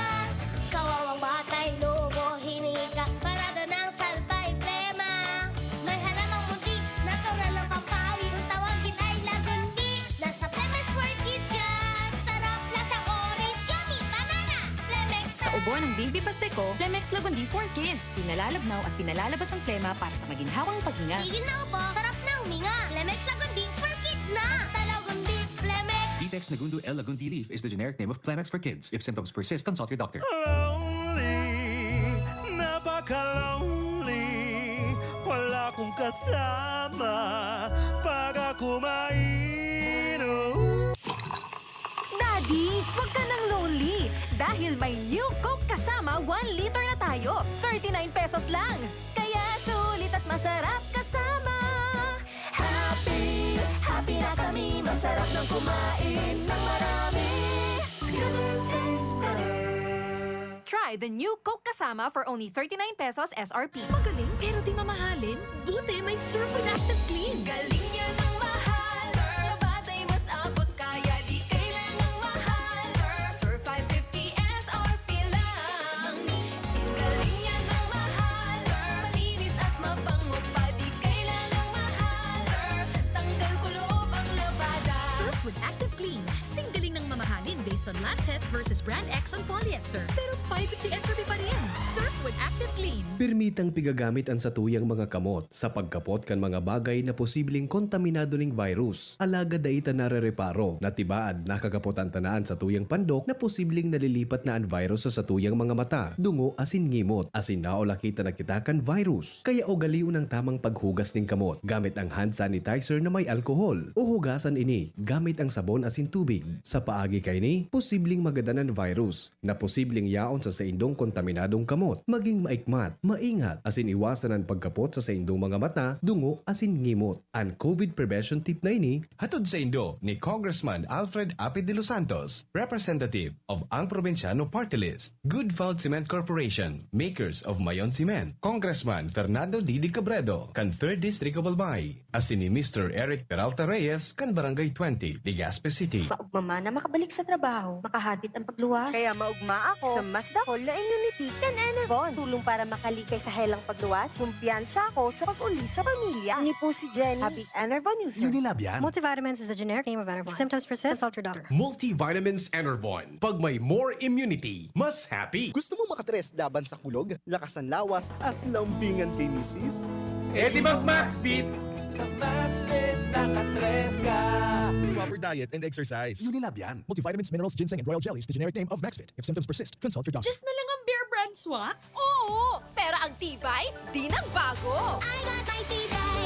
Kawawang batay, lobo, hinika, parada ng salbay, plema. May halamang muntik, natural ng pampawi. Kung tawagin ay Lagundi, nasa Plemex for Kids yan. Sarap, lasang orange, yummy, banana. Plemex Sa na! Ubo ng Baby Pasteco, Plemex Lagundi for Kids. Pinalalabnaw at pinalalabas ang plema para sa maginhawang paghinga. Tigil na ubo, sarap na huminga. Plemex Lagundi for Kids na! Basta Lagundi, Plemex! Ditex Nagundo L Lagundi Leaf is the generic name of Plemex for Kids. If symptoms persist, consult your doctor. Lonely, napaka-lonely. Wala akong kasama pag ako mainom. Daddy, wag ka nang lonely dahil may New Coke Kasama one liter na tayo. Thirty-nine pesos lang. Kaya sulit at masarap kasama. Happy, happy na kami. Masarap nang kumain ng marami. It's gonna taste better. Try the New Coke Kasama for only thirty-nine pesos S R P. Magaling pero di mamahalin? Buti may Surf with Active Clean. Galing niya ng mahal. Surf. Batay mas abot kaya di kailangang mahal. Surf. Surf five fifty S R P lang. Galing niya ng mahal. Surf. Malinis at mabango pa, di kailangang mahal. Surf. Tanggal kuloob ang labada. Surf with Active Clean. Singgaling ng mamahalin based on lab test versus brand X on polyester. Pero five fifty S R P pa rin. Surf with Active Clean. Permitang pigagamit an satuyang mga kamot sa pagkapot kan mga bagay na posibleng kontaminado ning virus. Alagad dai ta narereparo na tibaad nakakapot an tanan satuyang pandok na posibleng nalilipat na an virus sa satuyang mga mata, dungo asin ngimot, asin naulaki ta na kita kan virus. Kaya ugalion ang tamang paghugas nin kamot gamit ang hand sanitizer na may alkohol, o hugasan ini gamit ang sabon asin tubig. Sa paagi kaini, posibleng magadan an virus na posibleng yaon sa saindong kontaminadong kamot. Maging maikmat, maingat, asin iwasan an pagkapot sa saindong mga mata, dungo, asin ngimot. An covid prevention tip na ini, hatod saindo ni Congressman Alfred Apid de los Santos, representative of Ang Probinsyano Party List. Good Food Cement Corporation, makers of Mayon Cement. Congressman Fernando Didi Cabredo, kan Third District of Albay. Asin ni Mister Eric Peralta Reyes, kan Barangay twenty, Legazpi City. Maugma man na makabalik sa trabaho, makahadit ang pagluwas. Kaya maugma ako sa mas dakol na immunity kan Enervon. Para makalikay sa helang pagluwas, kumpiyansa ako sa pag-uli sa pamilya. Ini po si Jenny, Habit Enervon user. Unilab yan. Multivitamins is the generic name of Enervon. If symptoms persist, consult your doctor. Multivitamins Enervon. Pag may more immunity, mas happy. Gusto mo makatres laban sa kulog, lakas ng lawas, at lambingan kay misis? E di mag Maxvit! Sa Maxvit, nakatres ka! Proper diet and exercise. Unilab yan. Multivitamins, minerals, ginseng, and royal jellies, the generic name of Maxvit. If symptoms persist, consult your doctor. Diyos na lang ang Bear Brand Swak? Oo! Pero ang tibay, di nagbago! I got my tibay!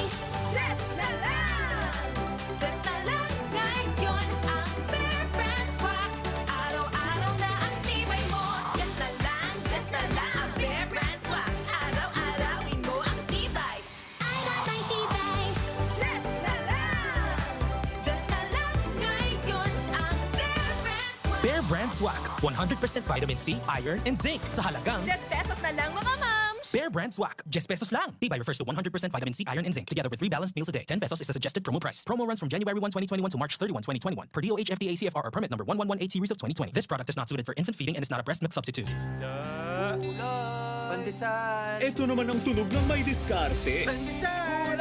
Diyos na lang! Diyos na lang ngayon ang Bear Brand Swak! Araw-araw na ang tibay mo! Diyos na lang, Diyos na lang ang Bear Brand Swak! Araw-arawin mo ang tibay! I got my tibay! Diyos na lang! Diyos na lang ngayon ang Bear Brand Swak! Bear Brand Swak, one hundred percent vitamin C, iron, and zinc sa halagang Diyes pesos na lang, mga mams! Bear Brand Swak, diyes pesos lang. Tibay refers to one hundred percent vitamin C, iron, and zinc, together with three balanced meals a day. Ten pesos is the suggested promo price. Promo runs from January one, twenty twenty-one to March thirty-one, twenty twenty-one, per D O H F D A C F R or permit number one one one eight series of twenty twenty. This product is not suited for infant feeding and is not a breast milk substitute. Pandesal! Ito naman ang tunog ng may diskarte. Pandesal!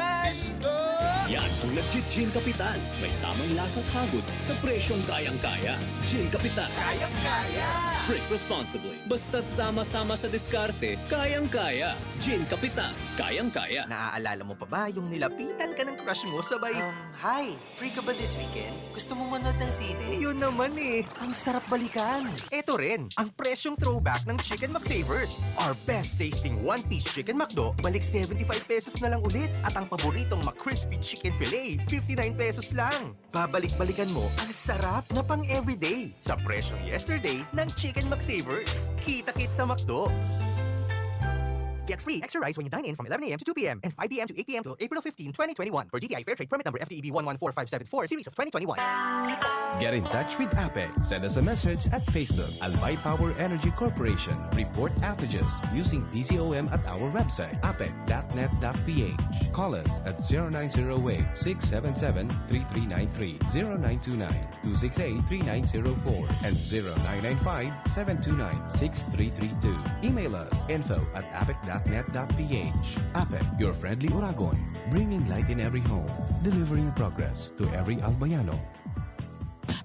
Yan ang nagji-Gin Kapitan. May tamang lasa at hagod sa presyong kayang-kaya. Gin Kapitan. Kayang-kaya! Drink responsibly. Basta't sama-sama sa diskarte, kayang-kaya. Gin Kapitan. Kayang-kaya. Naaalala mo pa ba yung nilapitan ka ng crush mo sabay, um, Hi! Free ka ba this weekend? Gusto mo manood ng sine? Yun naman eh. Ang sarap balikan. Eto rin, ang presyong throwback ng Chicken McSavers. Our best tasting one-piece Chicken McDo, balik seventy-five pesos na lang ulit. At ang paboritong McCrispy Chicken Fillet, fifty-nine pesos lang. Babalik-balikan mo ang sarap na pang everyday sa presyong yesterday ng Chicken McSavers. Kita-kit sa McDo! Get free extra rice when you dine in from eleven a.m. to two p.m. and five p.m. to eight p.m. till April fifteen, twenty twenty-one. For D T I Fair Trade Permit Number F T E B one one four five seven four, Series of twenty twenty-one. Get in touch with APEC. Send us a message at Facebook, Albay Power Energy Corporation. Report outages using D C O M at our website, apec dot net dot P H. Call us at zero nine zero eight, six seven seven, three three nine three, zero nine two nine, two six eight, three nine zero four, and zero nine nine five, seven two nine, six three three two. Email us info at apec dot net dot P H. APEC, your friendly Oragon, bringing light in every home, delivering progress to every Albayano.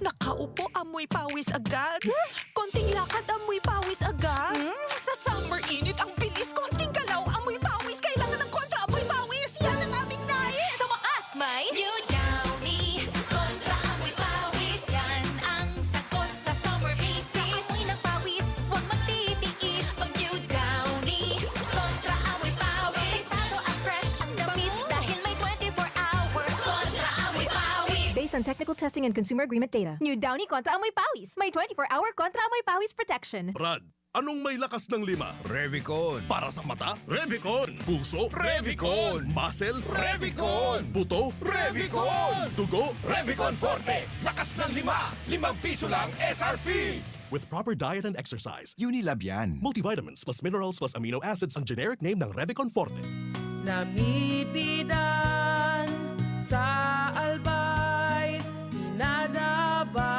Nakaupo, amoy pawis agad. Konting lakad, amoy pawis agad. Hmm? Sa summer init, ang bilis. Konting galaw, amoy pawis. Kailangan ng kontra amoy pawis. Yan ang aming nais. Sa wakas, may New Downy Kontra Amoy Pawis. Yan ang sagot sa summer visis. Amoy ng pawis, huwag magtitiis. Pag New Downy Kontra Amoy Pawis, delikado at fresh ang damit dahil may twenty-four hour Kontra Amoy Pawis. Based on technical testing and consumer agreement data. New Downy Kontra Amoy Pawis. May twenty-four hour Kontra Amoy Pawis protection. Brad, anong may lakas ng lima? Revicon. Para sa mata? Revicon. Puso? Revicon. Muscle? Revicon. Buto? Revicon. Dugo? Revicon Forte. Lakas ng lima. Limang piso lang S R P. With proper diet and exercise. Unilab yan. Multivitamins plus minerals plus amino acids ang generic name ng Revicon Forte. Namibidan sa Albay, pinadaba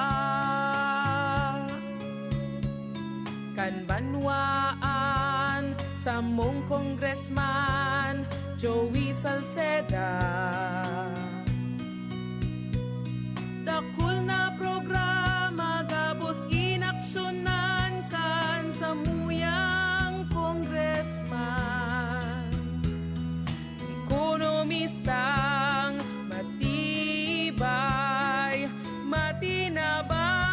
kan banwaan samong Congressman Joey Salceda. Dakul na programa gabos inaksyonan kan samuyang congressman. Ekonomistang matibay, matinabang.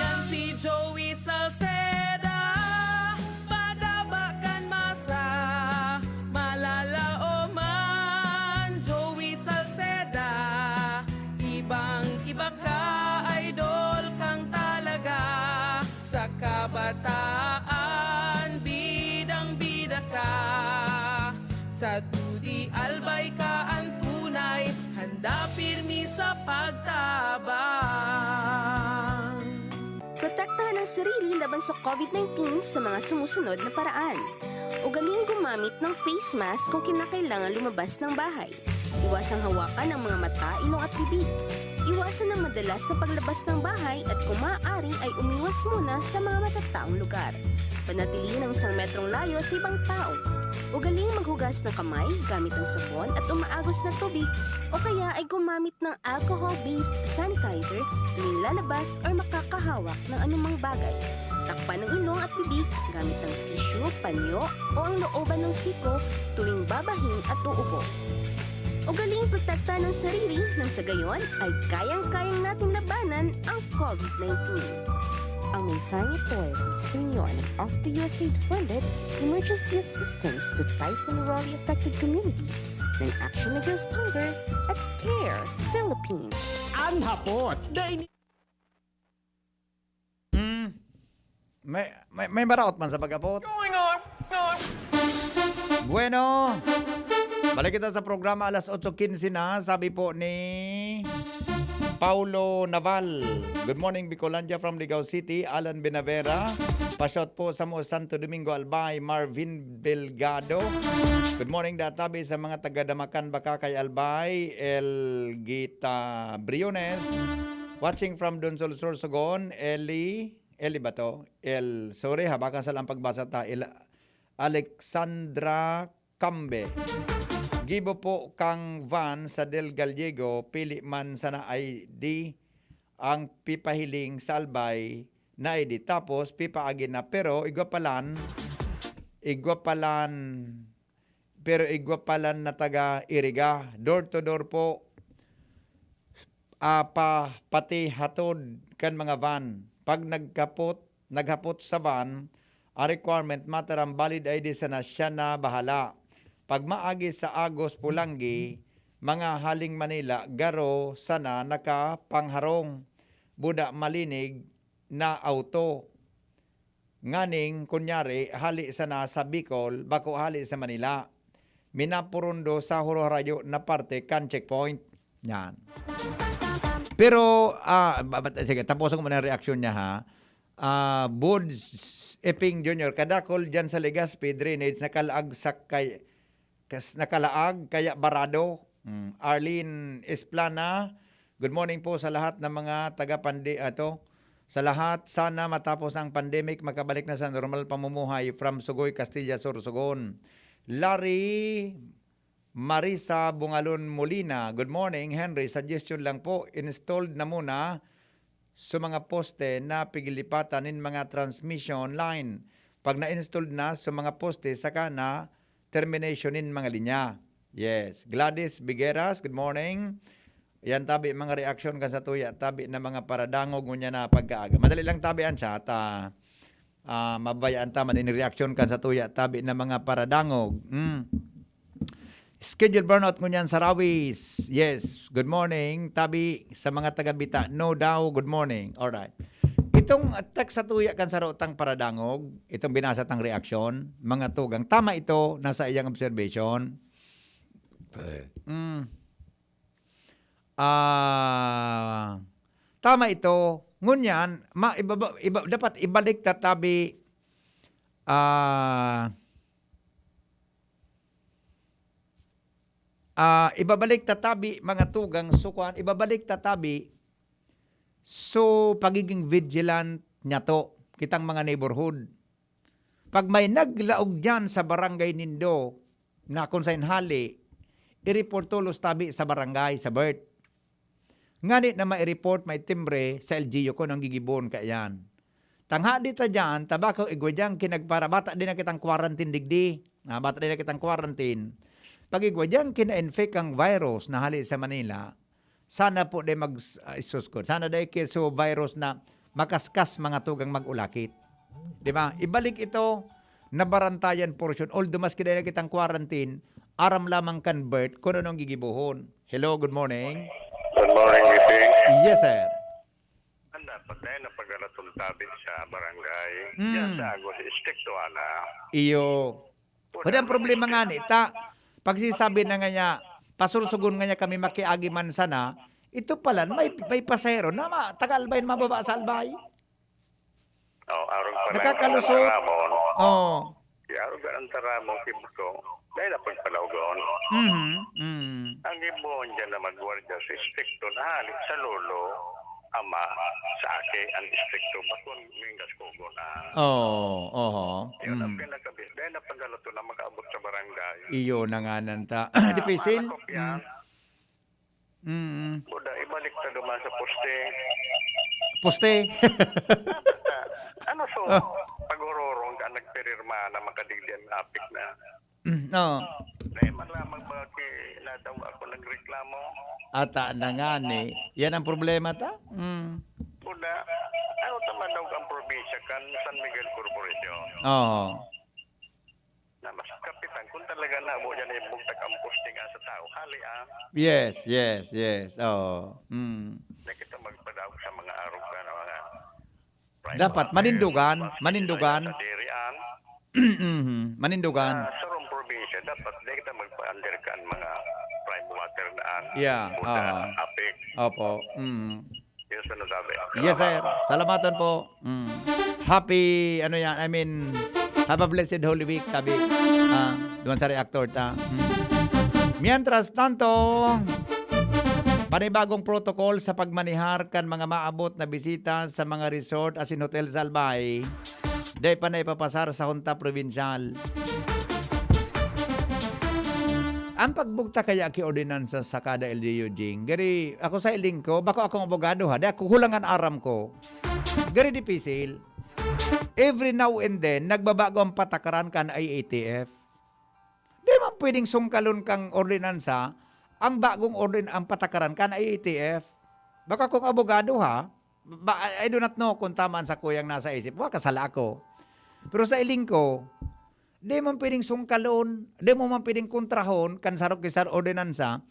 Yan si Joey Salceda, padaba kan masa, malalaoman. Joey Salceda, ibang-iba ka, idol kang talaga. Sa kabataan, bidang-bida ka. Sa dudi, albay ka an tunay, handa pirmi sa pagtabang. Protektahan ang sarili laban sa COVID nineteen sa mga sumusunod na paraan. Ugaliing gumamit ng face mask kung kinakailangan lumabas ng bahay. Iwasang hawakan ang mga mata, ilong at bibig. Iwasan ang madalas na paglabas ng bahay at kung maaari ay umiwas muna sa mga matataong lugar. Panatilihin ang isang metrong layo sa ibang tao. Ugaling maghugas ng kamay gamit ang sabon at umaagos na tubig o kaya ay gumamit ng alcohol-based sanitizer tuwing lalabas or makakahawak ng anumang bagay. Takpan ang ilong at bibig gamit ng tissue, panyo o ang looban ng siko tuwing babahin at uubo. Ugaling protektahan ang sarili nang sa gayon ay kayang-kayang natin labanan ang COVID nineteen. Ang mensaheng ito ay hatid sa inyo ng Off the U S A I D funded Emergency Assistance to Typhoon Rolly Affected Communities ng Action Against Hunger at Care Philippines. An hapot, dai ni Hmm. May, may, may maraot man sa pag-abot. going on? Bueno, balik kita sa programa alas otso quince na. Sabi po ni Paulo Naval, "Good morning, Bicolandia from Ligao City, Alan Benavera. Pa-shout po sa mo Santo Domingo, Albay, Marvin Belgado. Good morning, Databi, sa mga taga Damacan, Bacacay, Albay, El Gita Briones. Watching from Donsol, Sorsogon, Eli, Eli ba to? El, sorry ha, baka sa lang pagbasa ta. El, Alexandra Cambe. Gibo po kang van sa Del Gallego, pili man sana I D ang pipahiling sa Albay na I D. Tapos, pipaagi na. Pero, igwa palan, igwa palan, pero igwa palan na taga Iriga. Door to door po, ah, pa, pati hatod kan mga van. Pag nagkapot, naghapot sa van, ang requirement, mataram, valid I D sana, siya na bahala. Pag maagi sa Agos Pulanggi, mga haling Manila, garo sana nakapangharong, buda malinig na auto. Nganing, kunyari, hali sana sa Bicol, bako hali sa Manila. Minapurundo sa Huro-Harayo na parte kan checkpoint. Yan. Pero, ah, ba- ba- sige, tapusan ko muna yung reaksyon niya, ha. Ah, Buds Eping Junior, kadakol dyan sa Legazpi, drainage, nakalaag sa kay, kas, nakalaag, kaya barado. Hmm. Arlene Esplana, good morning po sa lahat ng mga taga-pandi-, ato, sa lahat, sana matapos ang pandemic, makabalik na sa normal pamumuhay. From Sugoy, Castilla, Sorsogon. Larry Marisa Bungalon Molina, good morning, Henry. Suggestion lang po, installed na muna sa mga poste na pigilipatan nin mga transmission line. Pag na-installed na sa mga poste, saka na termination nin mga linya. Yes. Gladys Bigueras, good morning. Yan tabi mga reaksyon kan sa tuya, tabi na mga paradangog ngunya na pagkaaga. Madali lang tabi an chat. Ah, ah, mabayaan ta man ini reaksyon kan sa tuya, tabi na mga paradangog. Mm. Schedule burnout ngunyan sa Rawis. Yes, good morning. Tabi sa mga taga Bita. No daw, good morning. Alright. Itong text sa tuya kan sa Rotang Paradangog, itong binasa tang reaksyon, mga tugang. Tama ito, nasa iyang observation. Mm. Ah, tama ito. Ngunyan, ma, ibaba, iba, dapat ibalik ta tabi, ah, ah, ibabalik ta tabi, mga tugang, so, kuwan, ibabalik ta tabi, so, pagiging vigilant niya to, kitang mga neighborhood. Pag may naglaog diyan sa barangay nindo na kung sain hali, i-report tolos tabi sa barangay, sa BERT. Ngani na mai-report, maitimbre sa L G U kun ano an gigibon kaiyan. Tanghadi ta diyan, tabako igwa diyan kinagpara-, bata din na kitang quarantine digdi. Ah, bata din na kitang quarantine. Pag igwa diyan kina-infect ang virus na hali sa Manila, sana po di mag, ah, isus ko. Sana di kiso virus na makaskas mga tugang mag-ulakit. Di ba? Ibalik ito na barantayan portion. Although maski dai na kitang quarantine, aram lamang kan BERT kung ano an gigibohon. Hello, good morning. Good morning, Miting. Yes, sir. Ang dapat na yun, ang pag-alatong tabi sa barangay, Mm. yan sa Agos, istrikto ana. Iyo. Kundi ang problema nga ni, ta, pagsisabi na nga niya, pasursugon nga niya kami makiagi man sana, ito pala, may, may pasahero na ma, taga Albay na mababa sa Albay. Oh, arog pa lang Nakakalusot. Taramon. Oh. Si arog ang Taramon, si Buto. Dahil na pagpalawgon. Mhm. Mm. Ang gibohon diyan na magwardya sa estrikto na hali sa lolo, ama, sa aki, ang estrikto, bakon, mingas, kugon, ah. Oo, oho. Yun ang Mm. pinakabis. Dahil na pagkalato na makaabot sa barangay. Iyo na nga nanta. Ah, Difícil. malakop yan. Mm. Mm. Buda, ibalik na duman sa poste. Poste. Ano so, pag-ururong ka, nagpirirma na makadigdian apik na. Mm, no. Dahil man lamang ba ki-, nadaw ako nagreklamo? Ata na nga ni. Yan ang problema ta. Mm. Buda, ano ta man daw ang probinsya kan San Miguel Corporation? Oo. Na mas kapitan kung talaga na mo yan ibugtak ang posting sa tao. Hali ah, Yes, yes, yes. Oo. Mm. na kita magpadaog sa mga arog ka na mga prime Dapat water, manindugan, mas manindugan. Sa diri ang Mhm, manindugan. Sa sarong probinsya, dapat di kita magpa-under kan mga prime water na ang Yeah, buda, aha. apik. Opo. Mm. Yun sa nasabi. Yes, sir. Salamat. Salamatan po. Mm. Happy, ano yan, I mean, have a blessed Holy Week, tabi. Ah, duman sa reactor ta. Mm. Mientras tanto, panibagong protocol sa pagmanihar kan mga maabot na bisita sa mga resort asin hotel sa Albay. Dai pa na ipapasar sa Junta Probinsyal. Ang pagbugtak kaya ki ordinansa sa kada L G U, Jing, gari ako sa hiling ko, bako akong abogado ha, di ako hulangan aram ko. Gari dipisil. Every now and then, nagbabago ang patakaran kan I A T F. Di man pwedeng sungkalon kang ordinansa, ang bagong ordin-, ang patakaran kan I A T F. Bako akong abogado ha, ba, I, I do not know kung tama ang sakuyang nasa isip. Baka sala ako. Pero sa hiling ko, di man pwedeng sungkalon, di mo man pwedeng kontrahon kan saro ki saro ordinansa,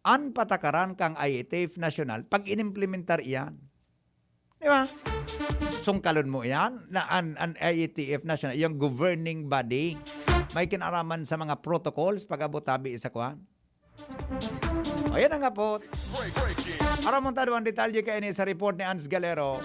an patakaran kan I A T F National pag inimplementar iyan. Di ba? Sungkalon mo iyan na an, an I A T F National, yung governing body, may kinaraman sa mga protocols pag-abot tabi sa kwan. O, yan ang apot. Aramon ta duwang detalye kaini sa report ni Ange Galero.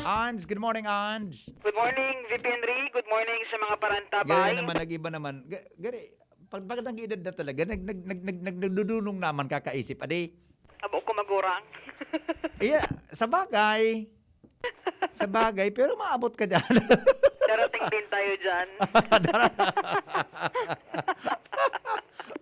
Ange, good morning, Ange. Good morning, V P Henry. Good morning sa mga parantabay. Gaya naman, nag-iba naman. Ga-, gari, pag, pag nag-edad na talaga, nag, nag, nag, nag, nag, nagdudunong naman kakaisip. Adi? Abo ko magurang. Iya, sa bagay. Sa bagay, pero maabot ka dyan. Darating din tayo dyan.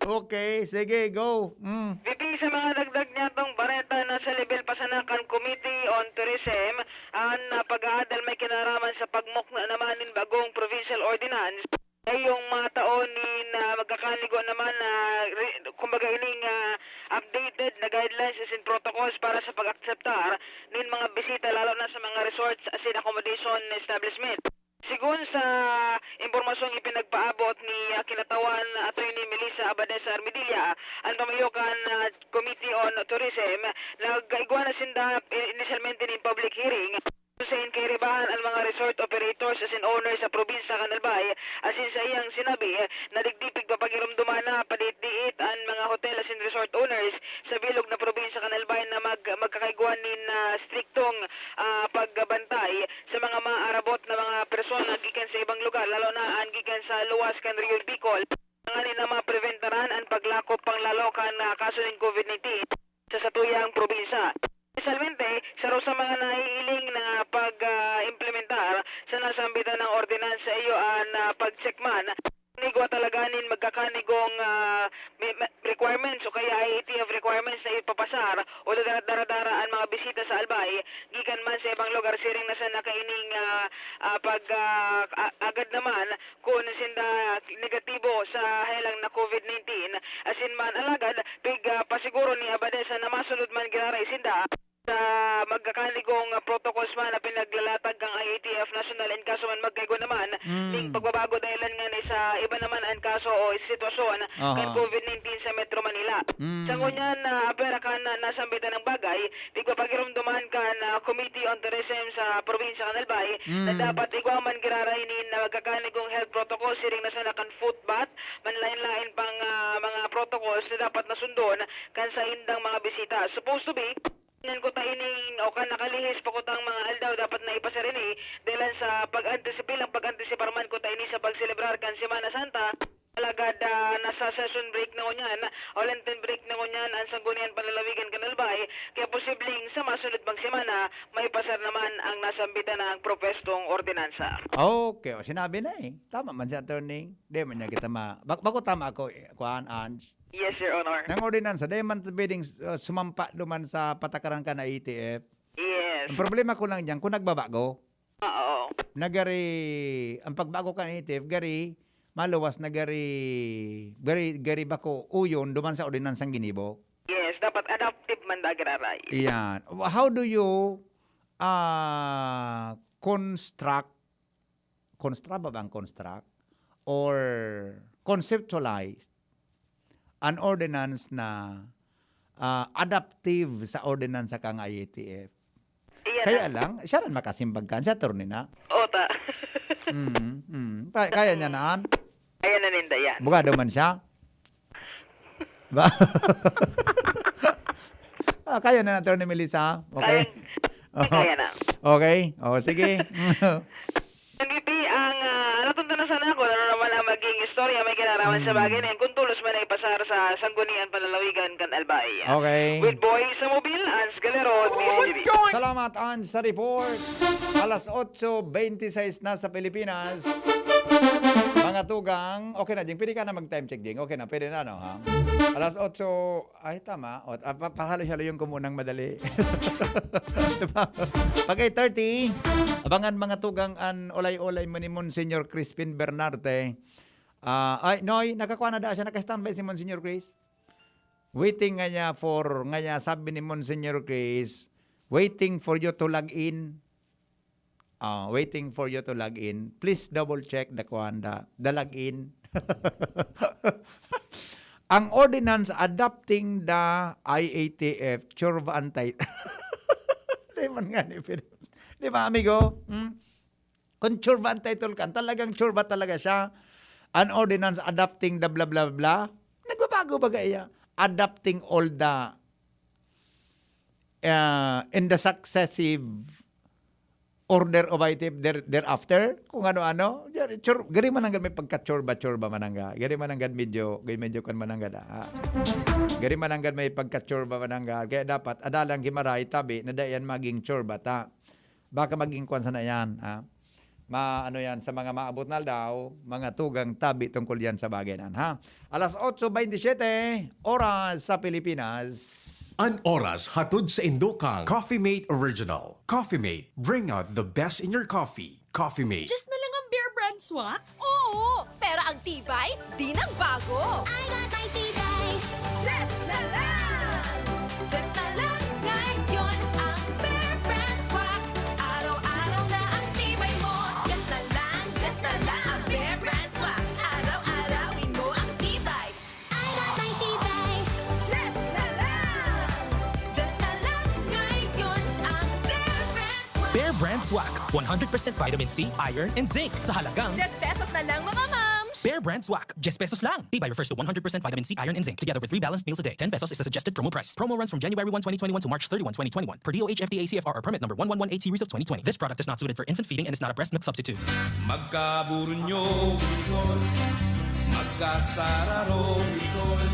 Okay, sige, go. Mm. V P, sa mga dagdag niyatong bareta, nasa level pa sana kan Committee on Tourism an, ah, pag-aadal may kinaraman sa pagmukna naman nin bagong provincial ordinance. Ngayong mga taon nin, ah, magkakanigo naman na re-, kumbaga ining, ah, updated na guidelines asin protocols para sa pag-akseptar nin mga bisita, lalo na sa mga resorts asin accommodation establishment. Sigon sa impormasyong ipinagpaabot ni, ah, Kinatawan Attorney Melissa Abadesa Armedilla, an pamayo kan, ah, Committee on Tourism, nag-igwa na sinda i-, inisyalmente nin public hearing. Sa kairibahan an mga resort operators asin owners sa probinsya kan Albay, asin sa iyang sinabi na digdi pigpapagiromdoman na padiit-diit an mga hotel asin resort owners sa bilog na probinsya kan Albay na mag-, magkakaigwa nin, ah, striktong, ah, pagbantay sa mga maarabot na mga persona gikan sa ibang lugar, lalo na an gikan sa luwas kan Rehiyon Bicol, tanganing na mapreventaran an paglakop pang lalo kan, ah, kaso nin COVID nineteen sa satuyang probinsya. Espesyalmente, saro sa mga nahihiling na pag, ah, implementar sa nasambitan na ordinansa iyo an, ah, pag-check man igwa talaga nin magkakanigong, ah, may, may requirements o kaya I A T F requirements na ipapasar o dara-, daradara an mga bisita sa Albay gikan man sa ibang lugar, siring na sana kaining, ah, ah, pag, ah, a-, agad naman kun sinda negatibo sa helang na COVID nineteen. Asin man, alagad, pig, ah, pasiguro ni Abadesa na masunod man giraray sinda sa magkakanigong protocols man na pinaglalatag kan I A T F National in kaso man magkaigwa naman Mm. ning pagbabago dahilan nga ni sa iba naman an kaso o sitwasyon Aha. kan COVID nineteen sa Metro Manila. Mm. Sa ngunyan na apera kan na nasambitan ng bagay, tigpapagiromdoman kan, ah, Committee on Tourism sa probinsya kan Albay na Mm. dapat igwa man giraray nin magkakanigong health protocol siring na sana kan foot bath, manlain-lain pang, ah, mga protocols na dapat nasundon kan saindang mga bisita. Supposed to be, ngan kuta ining o kan nakalihis pa kutang mga aldaw dapat na ipasar ini, dahilan sa pag-antisipi lang pag-antisipar man kuta ini sa pagselebrar kan Semana Santa. Alagad, ah, nasa session break na ngunyan, o Lenten break na ngunyan an Sangguniang Panlalawigan kan Albay, kaya posibleng sa masunod pang semana, maipasar naman ang nasambitan na propwestong ordinansa. Okay, o, sinabi na eh. Tama man si attorney. Di man niya kita ma-, bak-, bako tama ako, eh, kuan, Ange. Yes, Your Honor. Nang ordinansa, di man pwedeng, uh, sumampa duman sa patakaran kan I A T F. Yes. Ang problema ko lang diyan, kung nagbabago, Oo. Nagari, ang pagbago kan I A T F, gari, maluwas na gari, gari, gari bako uyon duman sa ordinansang ginibo. Yes, dapat adaptive man da giraray. Iyan. How do you, ah, construct, construct ba bang construct? Or conceptualize an ordinance na, ah, adaptive sa ordinansa kan I A T F. Iyan Kaya na. lang, siya rin makasimbag kan, si attorney na. Ota. Mm, mm. Pa-, kaya niya na, an? Ayan na ninda yan. Bugado man siya. Ba? Ah, kaya na, Attorney Melissa. Okay. Kaya, kaya na. Okay. O, sige. N B P, ang, ah, natunta na sana ako, ano naman ang maging istorya, may kinaraman sa Hmm. bagay na yun, kung tulos man na ipasar sa Sangguniang Panlalawigan kan Albay. Okay. With Boy sa Mobil, Ans Galero, D Z T V. Salamat, Ans, sa report. Alas otso beintiseis na sa Pilipinas. Mga tugang, okay na, Jing. Pwede ka na mag-time check, Jing. Okay na, pwede na, no, ha? Alas otso, ay, tama. O, ah, pa-, pahaloy-haloyon ko munang madali. Diba? Pag eight thirty, abangan mga tugang an olay-olay mo ni Monsignor Crispin Bernarte. Ah, ay, Noy, nakakuha na da siya, naka-standby si Monsignor Chris. Waiting nga niya for, nga niya, sabi ni Monsignor Chris, "Waiting for you to log in." Ah, waiting for you to log in. Please double check the kuan, the, the log in. Ang ordinance adopting the I A T F, churba antay. Di man nga ni, pero, di ba, amigo? Hmm? Kung churba ang title kan, talagang churba talaga siya. An ordinance adopting the blah, blah, blah. Nagbabago ba kaya? Adopting all the, uh, in the successive order of I T F there-, thereafter, kung ano-ano. Diyan, chur-, gari man nanggad may pagka-churba-churba man nangga. Gari man nanggad medyo, gari medyo kan man nanggad, ah. Gari man nanggad may pagka-churba man nangga. Kaya dapat, adalang gimaray, tabi, na dai yan maging churba ta. Baka maging kwan sana yan, ha? Ma-, ano yan, sa mga maabot na aldaw, mga tugang tabi tungkol yan sa bagay na yan, ha? Alas otso beintisyete, oras sa Pilipinas. An oras hatod sa indo kan Coffee Mate Original. Coffee Mate, bring out the best in your coffee. Coffee Mate. Just na lang ang Bear Brand Swak? Oo! Pero ang tibay, di nagbago. I got my tibay. Just na lang! Just na lang ngayon ang Bear Brand Swak. Araw-araw na ang tibay mo. Just na lang, just na lang ang Bear Brand Swak. Araw-arawin mo ang tibay. I got my tibay. Just na lang! Just na lang ngayon ang Bear Brand Swak. Bear Brand Swak. One hundred percent vitamin C, iron, and zinc. Sa halagang Diyes pesos na lang, mga mams! Bear Brand Swak. Diyes pesos lang. Tibay refers to one hundred percent vitamin C, iron, and zinc, together with three balanced meals a day. Ten pesos is the suggested promo price. Promo runs from January one, twenty twenty-one to March thirty-one, twenty twenty-one, per D O H F D A C F R or permit number one one one eight series of twenty twenty. This product is not suited for infant feeding and is not a breast milk substitute. Magkaburunyo, Bicol. Magkasararo, Bicol.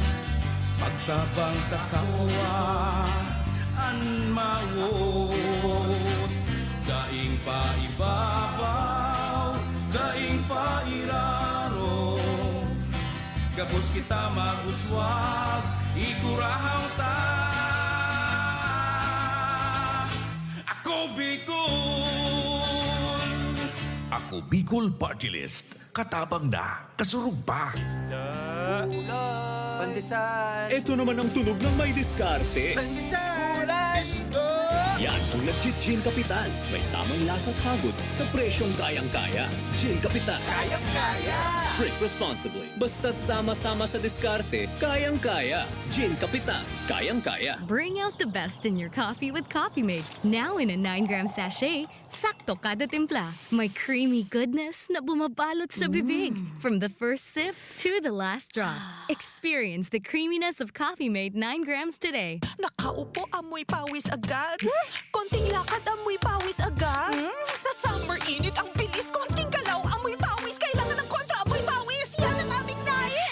Magtabang sa kapwa, an mawot. Daing paibabaw, daing pairaro. Gabos kita mag-uswag, igurahang ta. Ako Bicol! Ako Bicol Party List. Katabang na, kasurog pa. Isda. Ulam. Pandesal. Ito naman ang tunog ng may diskarte. Pandesal. Gulay. Isda. Yan ang nagji-Gin Kapitan. May tamang lasa at hagod sa presyong kayang-kaya. Gin Kapitan. Kayang-kaya. Drink responsibly. Basta't sama-sama sa diskarte, kayang-kaya. Gin Kapitan, kayang-kaya. Bring out the best in your coffee with Coffee Mate. Now in a nine gram sachet, sakto kada timpla. May creamy goodness na bumabalot sa bibig. Mm. From the first sip to the last drop. Experience the creaminess of Coffee Mate nine grams today. Nakaupo, amoy pawis agad. Konting lakad, amoy pawis agad. Hmm? Sa summer init, ang bilis. Konting galaw, amoy pawis. Kailangan ng kontra, amoy pawis. Yan ang aming night.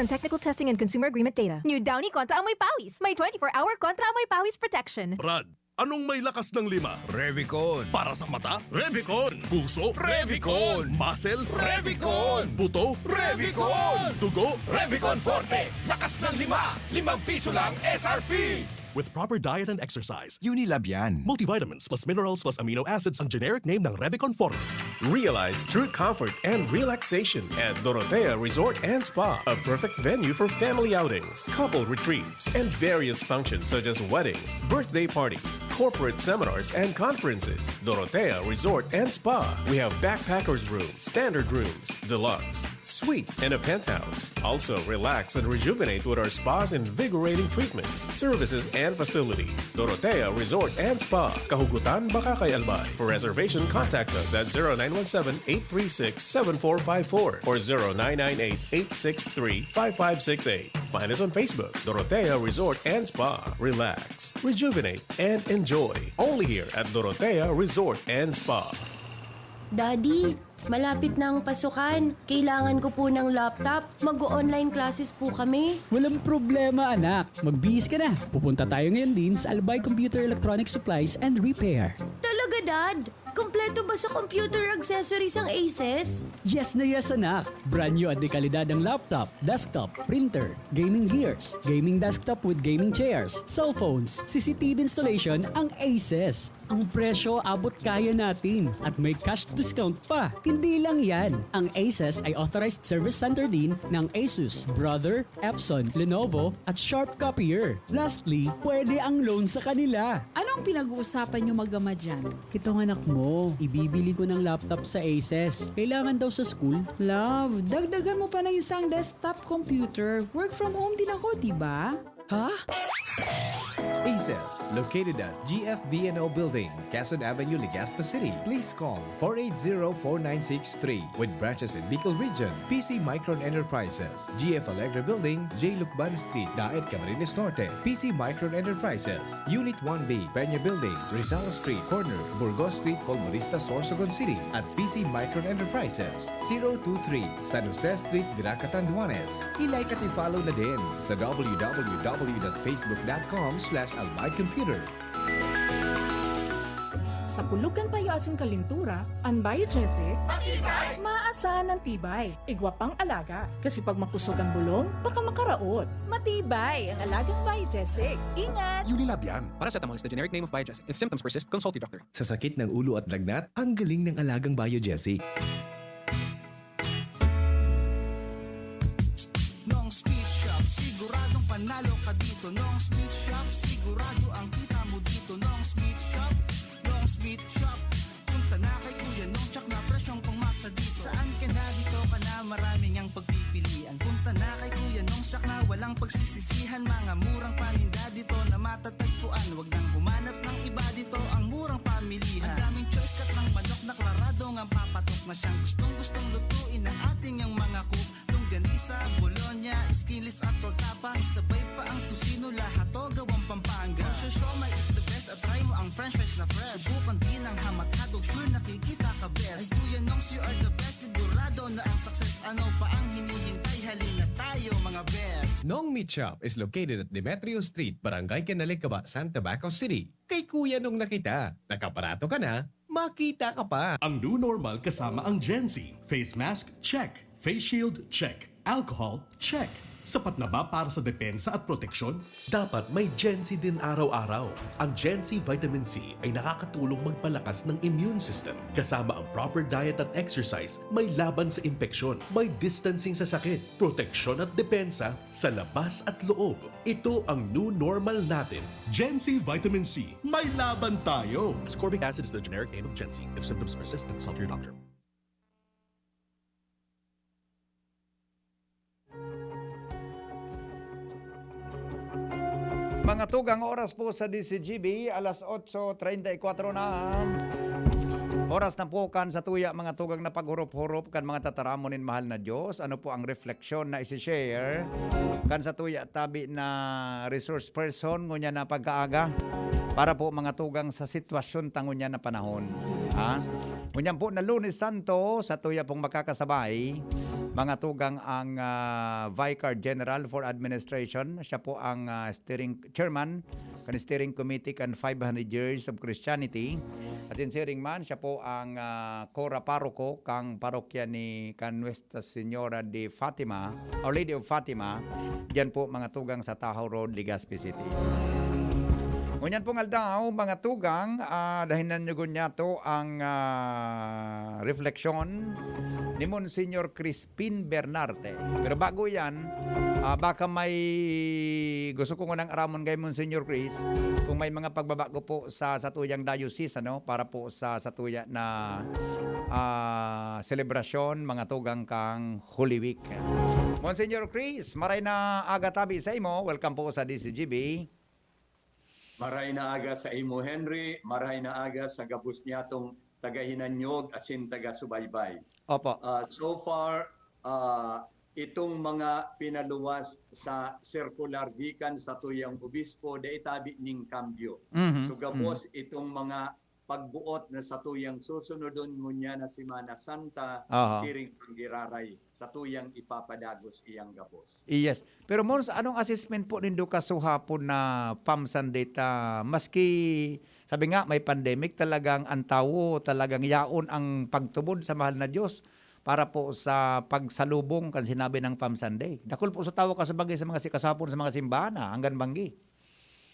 on technical testing and consumer agreement data. New Downy Kontra Amoy Pawis. May twenty-four hour Kontra Amoy Pawis protection. Brad, anong may lakas ng lima? Revicon. Para sa mata? Revicon. Puso? Revicon. Muscle? Revicon. Buto? Revicon. Dugo? Revicon Forte. Lakas ng lima. Limang piso lang S R P. With proper diet and exercise. Unilab yan. Multivitamins plus minerals plus amino acids ang generic name ng Revicon Forte. Realize true comfort and relaxation at Dorotea Resort and Spa, a perfect venue for family outings, couple retreats, and various functions such as weddings, birthday parties, corporate seminars, and conferences. Dorotea Resort and Spa. We have backpackers room, standard rooms, deluxe, suite, and a penthouse. Also, relax and rejuvenate with our spa's invigorating treatments, services, and facilities. Dorotea Resort and Spa, Kahugutan, Bacacay, Albay. For reservation, contact us at zero nine one seven, eight three six, seven four five four or zero nine nine eight, eight six three, five five six eight. Find us on Facebook, Dorotea Resort and Spa. Relax, rejuvenate, and enjoy. Only here at Dorotea Resort and Spa. Daddy, malapit na ang pasukan. Kailangan ko po ng laptop. Mag-online classes po kami. Walang problema, anak. Magbihis ka na. Pupunta tayo ngayon din sa Albay Computer Electronic Supplies and Repair. Talaga, Dad? Kompleto ba sa computer accessories ang Aces? Yes na yes, anak. Brand new at dekalidad ang laptop, desktop, printer, gaming gears, gaming desktop with gaming chairs, cellphones, C C T V installation ang Aces. Ang presyo abot kaya natin at may cash discount pa. Hindi lang yan, ang Aces ay authorized service center din ng Asus, Brother, Epson, Lenovo at Sharp Copier. Lastly, pwede ang loan sa kanila. Anong pinag-uusapan niyo mag-ama dyan? Itong anak mo, ibibili ko ng laptop sa Aces. Kailangan daw sa school. Love, dagdagan mo pa ng isang desktop computer. Work from home din ako, di ba? Ha? Aces, located at G F B N O Building, Quezon Avenue, Legazpi City. Please call four eight zero, four nine six three. With branches in Bicol Region, P C Micron Enterprises, G F Alegre Building, J Lucban Street, Daet, Camarines Norte. P C Micron Enterprises, Unit one B, Peña Building, Rizal Street, corner, Burgos Street, Polmonista, Sorsogon City. At P C Micron Enterprises, zero two three, San Jose Street, Virac, Catanduanes. I-like at i-follow na din sa w w w dot facebook dot com slash albay computer. Sa kulog kan payo asin kalintura, an Biogesic, matibay! Maasahan ang tibay, igwa pang alaga. Kasi pag makusog ang bulong, baka makaraot. Matibay ang alagang Biogesic. Ingat! Unilab yan. Paracetamol is the generic name of Biogesic. If symptoms persist, consult your doctor. Sa sakit ng ulo at lagnat, ang galing ng alagang Biogesic. Nong's Meat Shop, siguradong panalo ka dito. Nong's Meat Shop, sigurado ang kita mo dito. Nong's Meat Shop, Nong's Meat Shop. Punta na kay Kuya Nong, tsak na presyong pangmasa dito. Saan ka na, dito ka na, maraming ang pagpipilian. Punta na kay Kuya Nong, tsak na walang pagsisisihan. Mga murang paninda dito na matatagpuan. Wag nang humanap ng iba, dito ang murang pamilihan. Ang daming choice, cut ng manok na klarado ngang papatok na siyang gustong-gustong lutuin ng ating yang mga cook. Longganisa, bologna, skinless at tortapa. Isabay pa ang tocino, lahat to gawang Pampanga. Ang siomai is the best at try mo ang french fries na fresh. Subukan din ang hamat hotdog, sure nakikita ka best. Ay Kuya Nongs, you are the best, sigurado na ang success. Ano pa ang hinihintay? Halina tayo, mga best. Nong Meat Shop is located at Demetrio Street, Barangay Canalicaba, San Tabaco City. Kay Kuya Nong na kita. Nakabarato ka na, makita ka pa. Ang new normal kasama ang Gen Z. Face mask, check. Face shield, check. Alcohol, check. Sapat na ba para sa depensa at proteksyon? Dapat may Gen Z din araw-araw. Ang Gen Z Vitamin C ay nakakatulong magpalakas ng immune system. Kasama ang proper diet at exercise, may laban sa impeksyon, may distancing sa sakit, proteksyon at depensa sa labas at loob. Ito ang new normal natin. Gen Z Vitamin C, may laban tayo! Ascorbic acid is the generic name of Gen Z. If symptoms persist, consult your doctor. Mga tugang, oras po sa D Z G B, alas otso treinta y cuatro na. Oras na po kan satuya, mga tugang, na paghurup-hurup kan mga tataramon nin mahal na Dios. Ano po ang refleksyon na isi-share kan satuya tabi na resource person ngunyan na pagkaaga para po, mga tugang, sa sitwasyon ta ngunyan na panahon? Ha? Ngunyan po na Lunes Santo, satuya pong makakasabay, Mga tugang, ang, ah, Vicar General for Administration, siya po ang, ah, steering chairman kan Steering Committee kan five hundred Years of Christianity. At siring man, siya po ang, ah, Cora Paroko kang parokya ni kan Nuestra Señora de Fatima, Our Lady of Fatima, diyan po, mga tugang, sa Tahaw Road, Legazpi City. Ngunyan pong aldaw, mga tugang, ah, dahinan nyo ngunyan to ang, ah, refleksyon ni Monsignor Crispin Bernarte. Pero bago yan, ah, baka may gusto ko ngunang aramon kay Monsignor Chris, kung may mga pagbabago po sa, sa tuyang diocese, ano, para po sa, sa tuya na, ah, selebrasyon, mga tugang, kang Holy Week. Monsignor Chris, maray na aga tabi sa imo. Welcome po sa D C G B. Maray na aga sa imo, Henry. Maray na aga sa gabos niyatong taga-Hinanyog asin taga-subaybay. Opo. Ah, so far, ah, itong mga pinaluwas sa sirkular gikan sa tuyang obispo, dai tabi ning kambyo. Mhm, So, gabos mhm. itong mga pagbuot na satuyang susunodon ngunyan na Semana Santa, Aha. siring panggiraray, satuyang ipapadagos iyang gabos. Yes. Pero, Mons, anong assessment po nindo kasuhapon na Palm Sunday ta? Maski, sabi nga, may pandemic, talagang ang tawo, talagang yaon ang pagtubod sa mahal na Diyos para po sa pagsalubong kan sinabi ng Palm Sunday. Dakul po sa tawo kasabagay sa mga si-, kasapon sa mga simbahan, ah, hanggang banggi.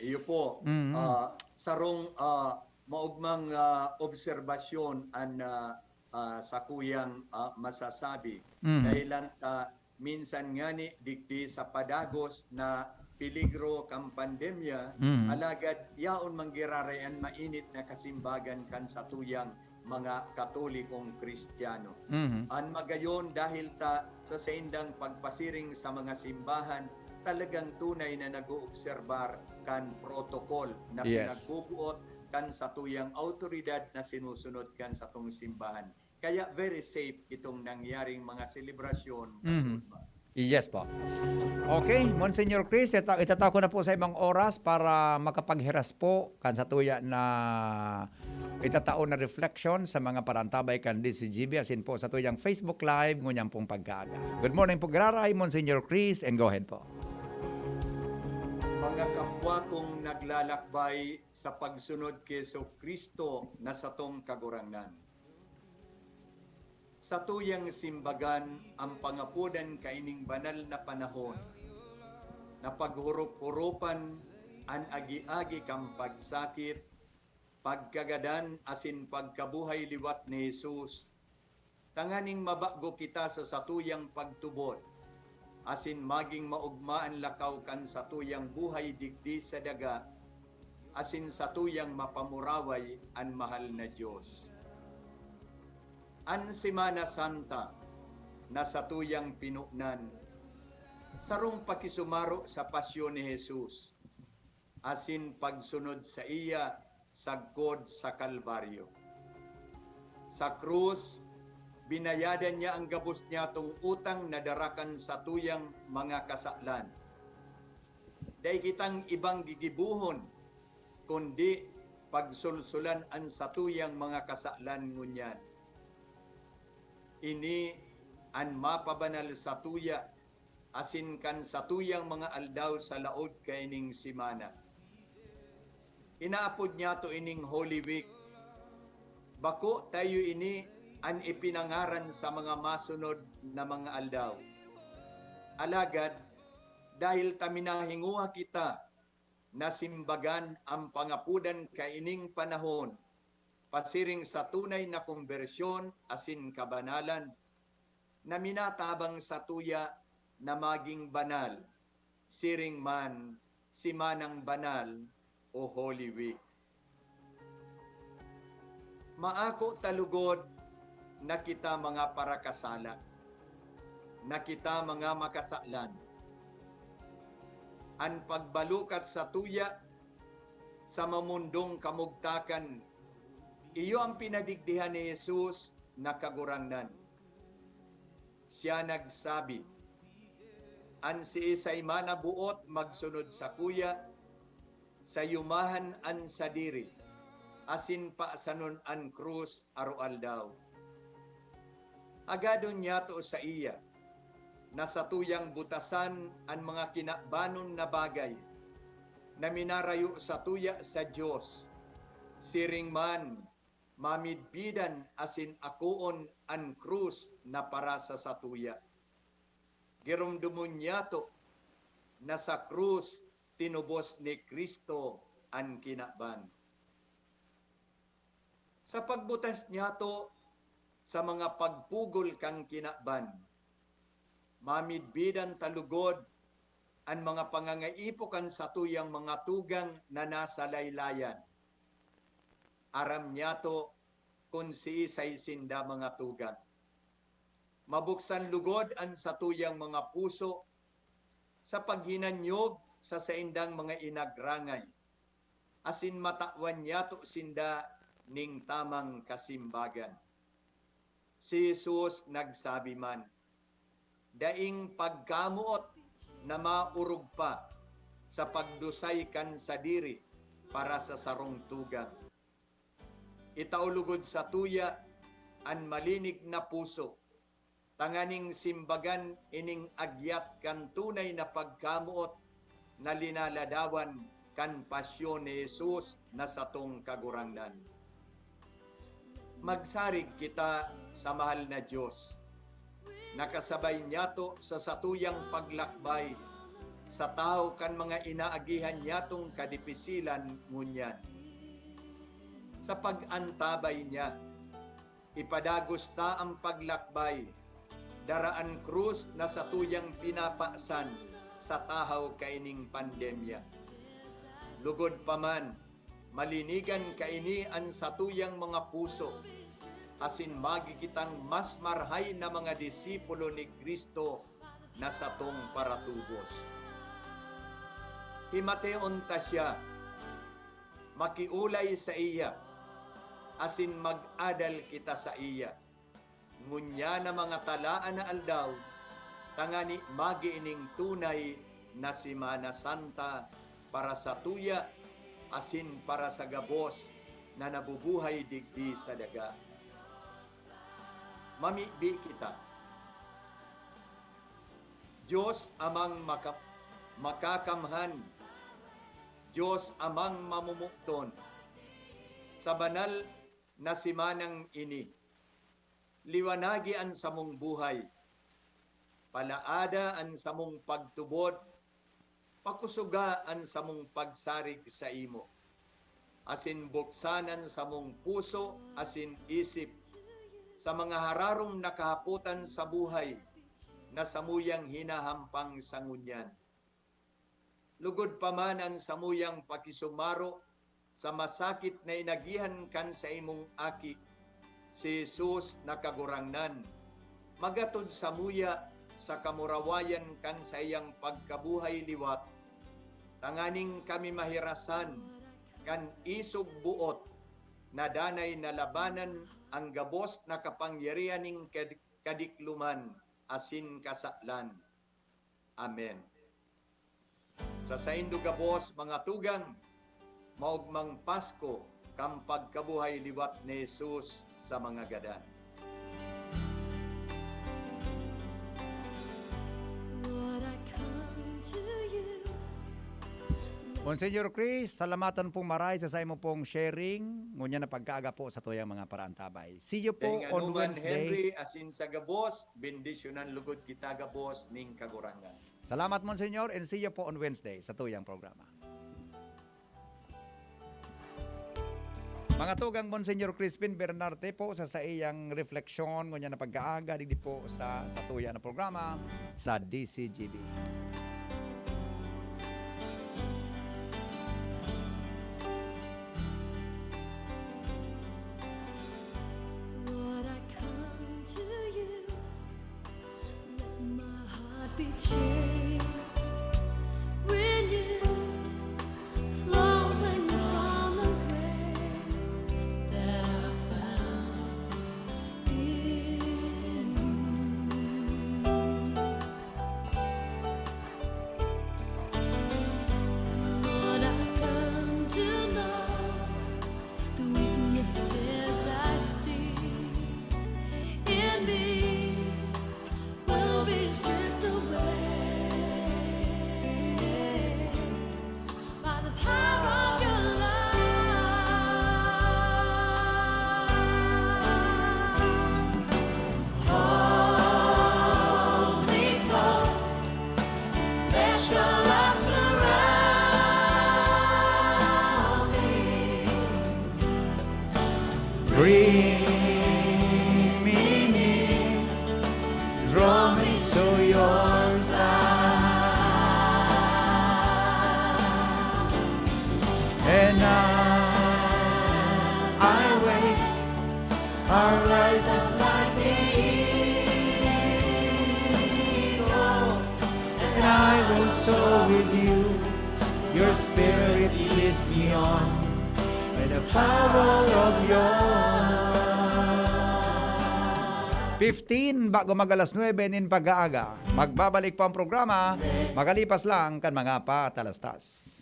Iyo po. Mm. Ah, sarong, ah, maugmang, ah, obserbasyon an, ah, ah, sakuyang, ah, masasabi. Mm. Dahilan ta minsan ngani digdi sa padagos na peligro kan pandemya, Mm. alagad yaon manggiraray an mainit na kasimbagan kan satuyang mga Katolikong Kristiyano. Mhm. An magayon dahil ta sa saindang pagpasiring sa mga simbahan, talagang tunay na nag-oobserbar kan protocol na Yes. pinagbubuot kan satuyang awtoridad na sinusunod kan satong simbahan. Kaya very safe itong nangyaring mga selebrasyon, Mhm. Pastor Mark. Yes po. Okay, Monsignor Chris, ita-, itatao ko na po sa imong oras para makapaghiras po kan satuya na itatao na reflection sa mga parantabay kan D C G B, asin po sa tuyang Facebook Live, ngunyan pong pagkaaga. Good morning po, Giraray, Monsignor Chris, and go ahead po. Mga kapwa kong naglalakbay sa pagsunod ki Jesu-Cristo na satong Kagurangnan. Satuyang simbagan an pangapodan kaining banal na panahon, na paghorop-horopan an agi-agi kan pagsakit, pagkagadan asin pagkabuhay liwat ni Jesus, tanganing mabago kita sa satuyang pagtubod, asin magin maogma an lakaw kan satuyang buhay digdi sa daga, asin satuyang mapamuraway an mahal na Dios. An Semana Santa na satuyang pinunan, sarong pakisumaro sa pasyon ni Jesus asin pagsunod saiya sagkod sa Kalbaryo. Sa krus, binayadan niya an gabos niyatong utang na dara kan satuyang mga kasalan. Dai kitang ibang gigibohon, kundi pagsulsulan an satuyang mga kasalan ngunyan. Ini an mapabanal satuya asin kan satuyang mga aldaw sa laog kaining semana. Inaapod niyato ining Holy Week. Bako ta iyo ini an ipinangaran sa mga masunod na mga aldaw. Alagad, dahil ta minahinguha kita na simbagan an pangapodan kaining panahon, pasiring sa tunay na kombersyon asin kabanalan, na minatabang satuya na magin banal, siring man Semanang Banal o Holy Week. Maako ta lugod na kita mga parakasala, na kita mga makasalan. An pagbalukat satuya sa mamundong kamugtakan, iyo an pinadigdihan ni Jesus na Kagurangnan. Siya nagsabi, "An siisay man na boot magsunod sakuya, sayumahan an sadiri, asin pasanon an krus aroaldaw." Agadon niyato saiya, na satuyang butasan an mga kinabanon na bagay na minarayo satuya sa Dios, siring man, mamidbidan asin akoon an krus na para sa satuya. Giromdomon niyato na sa krus tinubos ni Cristo an kinaban. Sa pagbutas niyato sa mga pagpugol kan kinaban, mamidbidan ta lugod an mga pangangaipo kan satuyang mga tugang na nasa laylayan. Aram niyato kun siisay sinda mga tugang. Mabuksan lugod an satuyang mga puso sa paghinanyog sa saindang mga inagrangay, asin matawan niyato sinda ning tamang kasimbagan. Si Jesus nagsabi man, "Daing pagkamoot na maorog pa sa pagdusay kan sadiri para sa sarong tugang. Itao lugod satuya an malinig na puso, tanganing simbagan ining agyat kan tunay na pagkamoot na linaladawan kan pasyon ni Jesus na satong Kagurangnan." Magsarig kita sa mahal na Dios, na kasabay niyato sa satuyang paglakbay sa tahaw kan mga inaagihan niyatong kadipisilan ngunyan. Sa pag-antabay niya, ipadagos ta an paglakbay, dara an krus na satuyang pinapasan sa tahaw kaining pandemya. Lugod pa man, malinigan kaini an satuyang mga puso, asin magi kitang mas marahay na mga disipulo ni Cristo na satong paratubos. Himateon ta siya, makiolay saiya, asin mag-adal kita saiya ngunyan na mga talaan na aldaw, tangani magi ining tunay na Semana Santa para satuya asin para sa gabos na nabubuhay digdi sa daga. Mamibi kita. Dios Amang maka-, makakamhan, Dios Amang mamumukton, sa banal na semanang ini, liwanagi an samong buhay, palaada an samong pagtubod, pakusoga an samong pagsarig saimo, asin buksan an samong puso asin isip sa mga hararong na kahapotan sa buhay na samuyang hinahampang sa ngunyan. Lugod pa man an samuyang pakisumaro sa masakit na inagihan kan saimong Aki, si Jesus na Kagurangnan, magatod samuya sa kamurawayan kan saiyang pagkabuhay liwat, tanganing kami mahirasan kan isog boot na danay na labanan an gabos na kapangyarihan nin kad-, kadikloman asin kasalan. Amen. Sa saindo gabos, mga tugang, maogmang Pasko kan pagkabuhay liwat ni Jesus sa mga gadan. Lord, I come to you. Monsignor Chris, salamatan pong maray sa saimo pong sharing. Ngunyan na pagkaaga po sa tuyang mga paraantabay. See you po on Wednesday. Henry, asin sa gabos, bendisyonan lugod kita gabos ning Kagurangnan. Salamat, Monsignor, and see you po on Wednesday sa tuyang programa. Mga tugang, Monsignor Crispin Bernarte po sa saiyang refleksyon ngunyan na pagkaaga digdi po sa, sa tuya na programa sa D C G B. Lord, I come to you. Let my heart be changed, renewed, flowing from the grace that I found in you. Lord, I've come to know the weaknesses I see in me will be stripped Bring me near, draw me to your side. And as I wait, I'll rise up like the eagle, and I will soar with you. Your spirit leads me on by the power of your fifteen, bago mag alas nuebe nin pag-aaga. Magbabalik po ang programa, makalipas lang kan mga patalastas.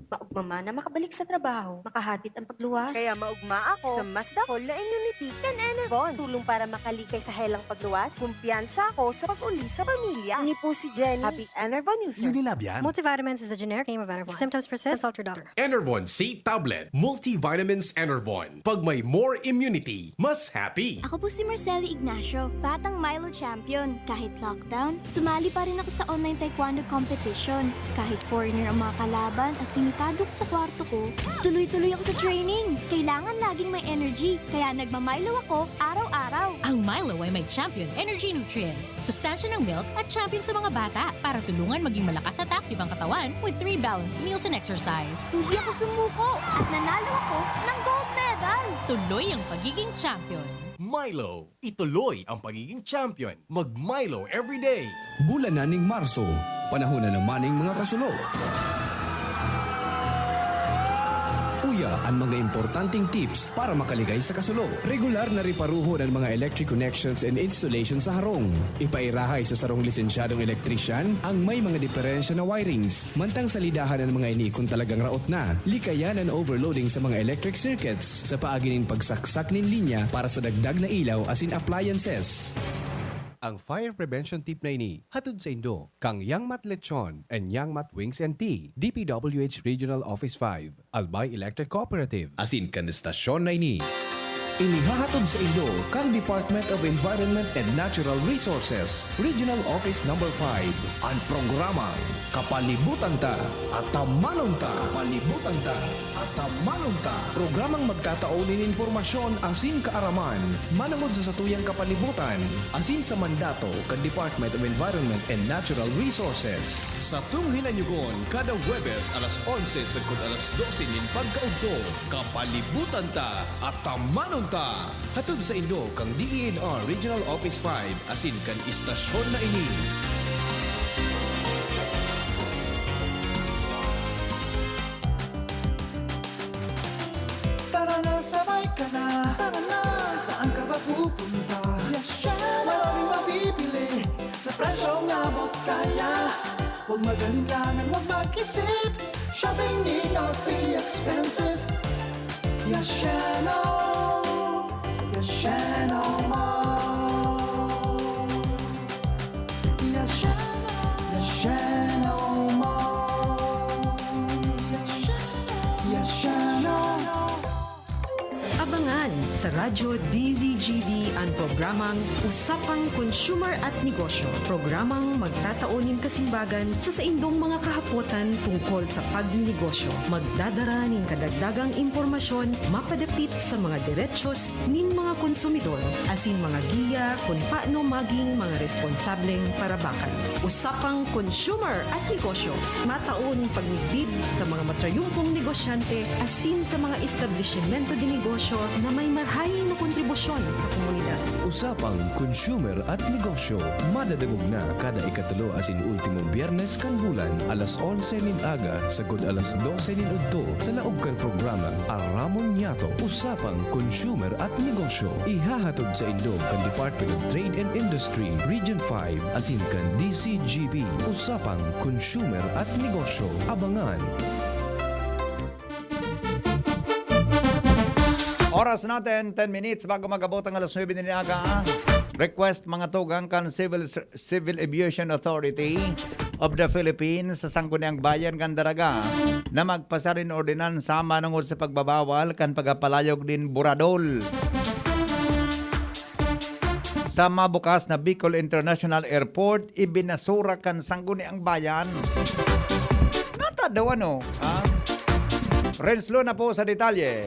Maugma man na makabalik sa trabaho, makahadit ang pagluwas. Kaya maugma ako sa mas dakol na immunity kan Enervon. Tulong para makalikay sa helang pagluwas. Kumpiyansa ako sa pag-uli sa pamilya. Ini po si Jenny, happy Enervon user. Unilab yan. Multivitamins is a generic name of Enervon. If symptoms persist, consult your doctor. Enervon C Tablet Multivitamins Enervon. Pag may more immunity, mas happy. Ako po si Marceli Ignacio, batang Milo Champion. Kahit lockdown, sumali pa rin ako sa online taekwondo competition. Kahit foreigner ang mga kalaban at limitado ko sa kwarto ko, tuloy-tuloy ako sa training. Kailangan laging may energy, kaya nagmamilo ako araw-araw. Ang Milo ay may Champion Energy Nutrients, sustansya ng milk at champion sa mga bata para tulungan maging malakas at active ang katawan with three balanced meals and exercise. Hindi ako sumuko at nanalo ako ng gold medal. Tuloy ang pagiging champion. Milo, ituloy ang pagiging champion. Mag Milo everyday. Bulan na ning Marso, panahon na naman ning mga kasulo. Uya an mga importanteng tips para makaligay sa kasulo. Regular na reparuhon an mga electric connections and installation sa harong. Ipairahay sa sarong lisensyadong elektrisyan ang may mga diferensya na wirings, mantang salidahan an mga ini kun talagang raot na. Likayan an overloading sa mga electric circuits sa paagi nin pagsaksak nin linya para sa dagdag na ilaw asin appliances. Ang fire prevention tip na ini hatod saindo kan Yangmat Lechon and Yangmat Wings and Tea, D P W H Regional Office five, Albay Electric Cooperative, asin kan estasyon na ini. Inihahatod saindo kan Department of Environment and Natural Resources, Regional Office Number five, an programang Kapalibutan Ta, Atamanon Ta. Kapalibutan Ta, Atamanon Ta. Programang magtatao nin impormasyon asin kaaraman manongod sa satuyang kapalibutan asin sa mandato kan Department of Environment and Natural Resources. Satong hinanyogon kada Huwebes alas onse sagkod alas dose nin pagkaudto. Kapalibutan Ta, Atamanon Ta. Hatod saindo kan D E N R Regional Office five asin kan estasyon na ini. Tara na, sabay ka na. Tara na, saan ka ba pupunta? Yashano! Maraming mabibili sa presyong abot kaya. Huwag mag-alinlangan, huwag mag-isip. Shopping need not be expensive. Yashano! Yashano Mall! Yashano! Yashano Mall! Yashano! Yashano! Abangan sa Radyo D Z G B an programang Usapang Consumer at Negosyo, programang magtatao nin kasimbagan sa saindong mga kahapotan tungkol sa pagnenegosyo. Magdadara nin kadagdagang impormasyon mapadapit sa mga derechos nin mga konsumidor, asin mga giya kun paano maging mga responsableng parabakan. Usapang Consumer at Negosyo, matao nin pagmidbid sa mga matrayumpong negosyante asin sa mga establisimento de negosyo na may marahay na kontribusyon sa komunidad. Usapang Consumer at Negosyo, madadangog na kada ikatulo asin ultimong Biyernes kan bulan, alas onse nin aga sagkod alas dose nin udto, sa laog kan programang Aramon Niyato, Usapang Consumer at Negosyo. Ihahatod saindo kan Department of Trade and Industry, Region five, asin kan D Z G B. Usapang Consumer at Negosyo. Abangan! Oras natin, ten minutes bago mag-abot ang alas nuebe nin aga. Request, mga tugang, kan Civil, Civil Aviation Authority of the Philippines sa Sangguniang Bayan kan Daraga na magpasa nin ordinansa manongod sa pagbabawal kan pagpapalayog nin buradol. Sa mabukas na Bicol International Airport, ibinasura kan Sangguniang Bayan. Nata daw ano, ha? Renz Luna po sa detalye.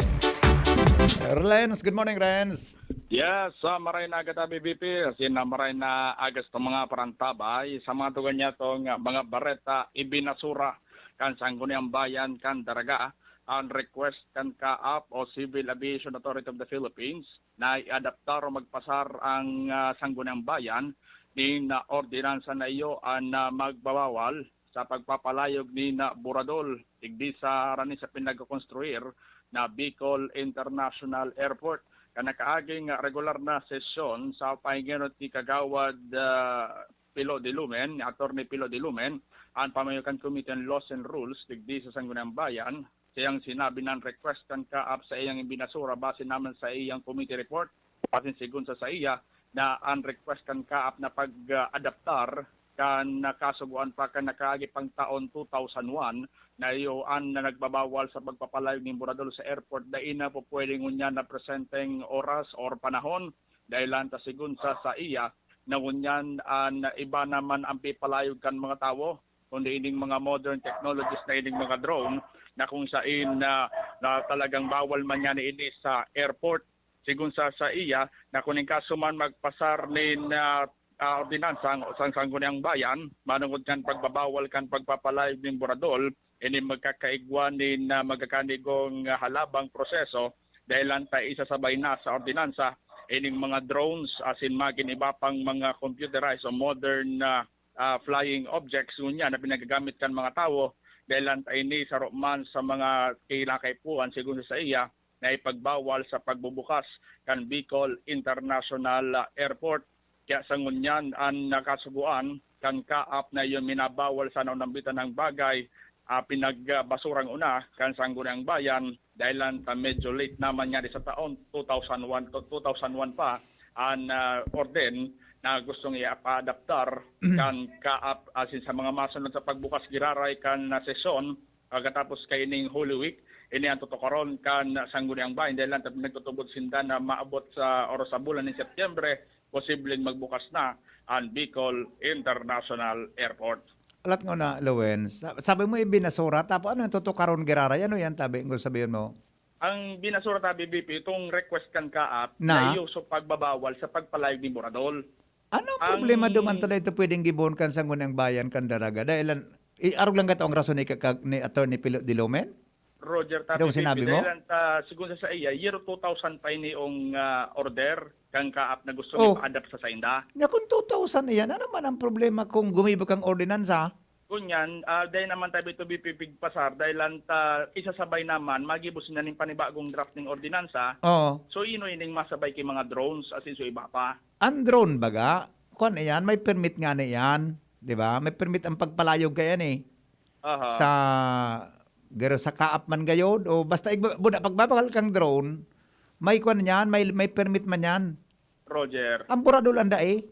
Renz, good morning, Renz. Yes, sa maray na aga tabi, B P. Asin na maray na aga sa mga parantabay. Sa mga tugan niya tong mga bareta, ibinasura kan Sangguniang Bayan kan Daraga ang request kan CAAP o Civil Aviation Authority of the Philippines na iadaptar o magpasar ang ah, Sangguniang Bayan nin ah, ordinansa na iyo an ah, magbabawal sa pagpapalayog nin ah, buradol digdi sa harani sa pinagkokonstruir na Bicol International Airport. Kan nakaaging regular na sesyon sa pahingenot ni Kagawad ah, Pilo de Lumen, ni Attorney Pilo de Lumen, ang pamayo kan Committee on Laws and Rules digdi sa Sangguniang Bayan, siyang sinabi na ang request kan CAAP sa iyang ibinasura base naman sa iyang committee report, asin sigon sa saiya na ang request kan CAAP na pag-adaptar kan nakasugoan pa kan nakaagi pang taon two thousand one na iyo an na nagbabawal sa pagpapalayog nin buradol sa airport, dai na po pwede ngunyan na presenteng oras or panahon, dahil lang ta sigon sa saiya na ngunyan an iba naman ang pipalayog kan mga tawo, kundi ining mga modern technologies na ining mga drone na kung sain na, na talagang bawal man yan ini sa airport. Sigon sa saiya na kung in kaso man magpasar nin ah, ah, ordinansa ang sang Sangguniang Bayan manungod kan pagbabawal kan pagpapalayog nin buradol, ini magkakaigwa nin ah, magkakanigong ah, halabang proseso dahil lang ta isasabay na sa ordinansa ining mga drones asin magin iba pang mga computerized o modern na ah, flying objects ngunyan na pinagagamit kan mga tawo dahil lang ta ini saro man sa mga kinakaipuhan sigon sa saiya na ipagbawal sa pagbubukas kan Bicol International ah, Airport. Kaya sa ngunyan an nakasugoan kan CAAP na iyon minabawal sana o nambitan ng bagay ah, pinagbasurang una kan Sangguniang Bayan dahil lang ta medyo late naman nga sa taon two thousand one to two thousand one pa an ah, orden na gustong iapa-adaptar kan CAAP asin sa mga masunod sa pagbukas giraray kan ah, sesyon pagkatapos kaining Holy Week. Ini ang tutukaron kan Sangguniang Bayan dahil lang ta nagtutubod sinda na maabot sa oras sa bulan ng Setyembre, posibleng magbukas na ang Bicol International Airport. Alat nga na, Lowen. Sa- Sabi mo, ibinasura. Tapos ano yung tutukaron giraray? Ano yan, tabi? Ang gusto sabihin mo? Ang binasura tabi, B P, itong request kan CAAP Na? na iyo sa pagbabawal sa pagpalayog ni Buradol. Ano ang Ang- problema duman ta ito pwedeng gibohon kan Sangguniang Bayan kan Daraga? Dahil an- i- arog lang kato ang rason ni, kaka- ni Attorney Pilo de Lumen? Roger, Itong tabi, sinabi B P, mo? Dahil ang ta, sigun sa saiya, year two thousand pa ini ang ah, order kan CAAP na gusto Oh. ipa-adapt sa sainda. Nga kung two thousand iyan, ano man ang problema kung gumibo kang ordinansa? Kunyan, ah, dahil naman tabi ito bipipigpasar, dahil lang ta isasabay naman, magibo sila ning panibagong draft ning ordinansa. Oo. So, ino ining masabay ki mga drones, asin so iba pa. Ang drone baga, kuan iyan, may permit nga na iyan, di ba? May permit ang pagpalayog kaya ni. Aha. Sa, garo sa CAAP man gayod, o basta igba- buda, pagbabakal kang drone, may kuan niyan, may, may permit man yan. Roger. Ang buradol ang dai.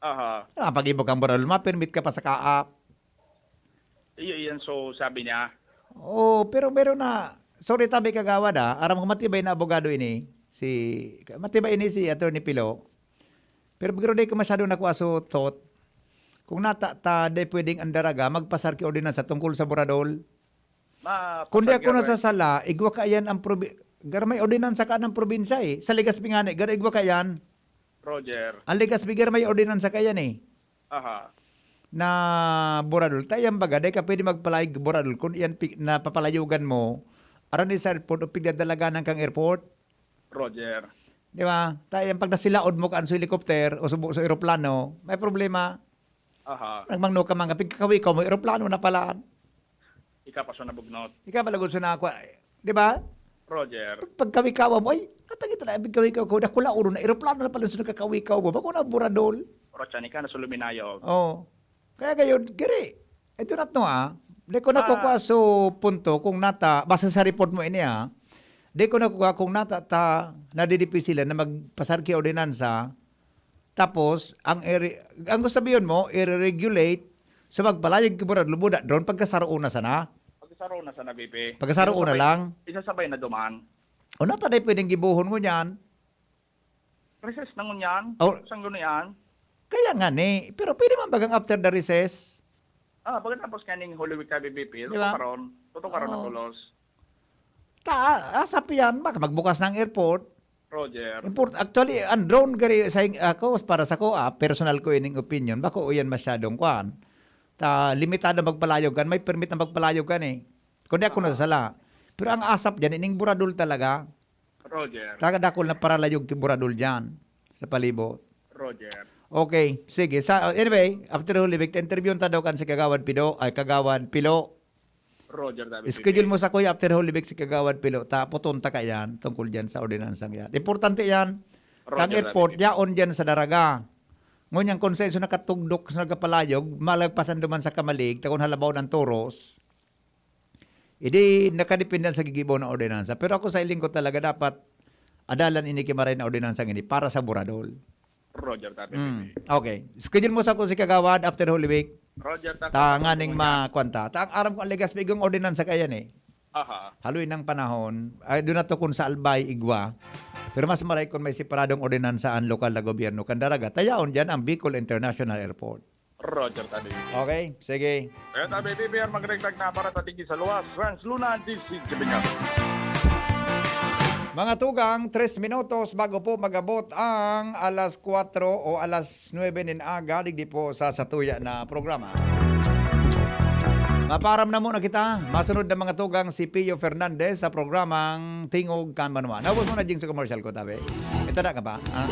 Aha. Ah, pag-ibo kang buradol, ma-permit ka pa sa CAAP. Iyo, iyan so sabi niya. Oh, pero meron na, sorry tabi kagawad ah, aram ko matibay na abogado ini, si, matibay ini si Attorney Pilo. Pero bigro di ko masyado nakuha so thought. Kung nata ta di pwedeng ang Daraga, magpasar ki ordinansa tungkol sa buradol. Ma, Kung di ako pasagyaran. nasasala, igwa ka yan ang probi- gar may ordinansa ka ng probinsya eh. Sa Legazpi nga ni, gar igwa ka yan. Roger. Ang Legazpi gar may ordinansa ka yan eh. Aha. Na buradol. Tayan baga, di ka pwede magpalayog buradol. Kung iyan pi- napapalayogan mo, aran ni sa airport o pigdadalaganan kang airport. Roger. Di ba? Tayan pag nasilaod mo kaan sa helicopter o sa, bu- sa aeroplano, may problema. Aha. Nagmangno ka mga pigkakawikaw mo, aeroplano na pala. Ikaw pa so nabugnot. Ikaw pala gusto na ako. Di ba? Roger. Pag, pagkawikaw mo, ay, atang ito na, pigkawikaw ko, dakula ulo na, aeroplano na pala sa nakakawikaw mo. Bako na buradol. Rocha ni ka na so luminayog. Oh. Kaya gayon, giri. Ito na to ah. Di ko nakukuha Ah. so punto kung nata, basta sa report mo ini ah. Di ko nakukuha kung nata ta nadidipisilan na magpasar ki ordinansa. Tapos, ang eri- ang gusto sabihin mo, i-regulate sa magpalayag ki Buradol, buda drone pagkasaroon na sana. Pagkasaro na sana, B P. Pagkasaro na Isasabay- lang. Isasabay na duman. O nata dahil pwedeng gibuhon ngunyan. Recess na ngunyan. Oh. Saan gano'n yan? Kaya nga ni, pero pwede man bagang after the recess. Ah, pagkatapos kaning Holy Week tabi, B P, Di ba? Tutukaron. Tutukaron na Oo. tulos. Ta, asap yan. Baka magbukas ng airport. Roger. Import, actually, ang drone gari sa ako, para sa ko, ah, personal ko ining opinion, bako yan masyadong kwan. Ta, limitado magpalayog kan, may permit na magpalayog kan eh. Kundi ako nasasala. Pero ang asap dyan, ining buradol talaga. Roger. Talaga dakol na paralayog ki buradol dyan sa palibot. Roger. Okay, sige. Sa, anyway, after Holy Week, interview ta daw kan si Kagawad Pido, ay Kagawad Pilo. Roger, David. Schedule mo sa kuya after Holy Week si Kagawad Pilo. Ta, puton ta ka yan, tungkol dyan sa ordinansang yan. Importante yan. Roger, Kang airport, David. Yaon dyan sa daraga. Ngunyan, kung sa iso nakatugdok sa nagkapalayog, malagpasan duman sa kamalig, takon halabaw ng toros, idi nakadepende sa gigibo na ordinansa. Pero ako sa iling ko talaga dapat adalan ini kimaray na ordinansa ini para sa buradol. Roger, David. Mm. Okay. Schedule mo sa ko si Kagawad after Holy Week. Roger, David. Ta nganing makwanta. Ta ang aram ko ang Legazpi igong ordinansa kayan eh. Aha. Haloy ng panahon, ay doon na to kung sa Albay, Igwa. Pero mas maray kung may separadong ordinansa ang lokal na gobyerno kan daraga. Tayaon dyan ang Bicol International Airport. Roger, David. Okay, sige. Kaya, David, P P R, magregtag na para sa Tinggi sa Luwas, Trans Luna, D C Kabingan. Mga tugang, tres minutos bago po magabot ang alas kwatro o alas nuebe nin aga, digdi po sa satuya na programa. Maparam na muna kita. Masunod na mga tugang si Pio Fernandez sa programang Tingog kan Banwa. Naubos mo na, Jing, sa commercial ko, tabi. Ito na ka ba? Ah,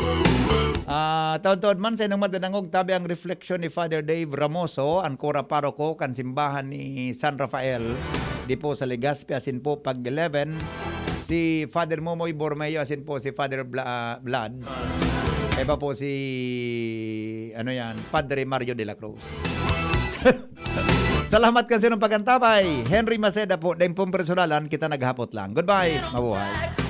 ah, taon-taon man sa inong madadangog, tabi ang reflection ni Father Dave Ramoso, ang kura paroko kan simbahan ni San Rafael, di po sa Legazpi, asin po pag eleven, si Father Momoy Bormeo, asin po si Father Bla-, Vlad. Iba po si, ano yan, Padre Mario de la Cruz. Salamat kan sinong pag-antabay. Henry Maceda po, dahil pong personalan, kita naghapot lang. Goodbye. Mabuhay.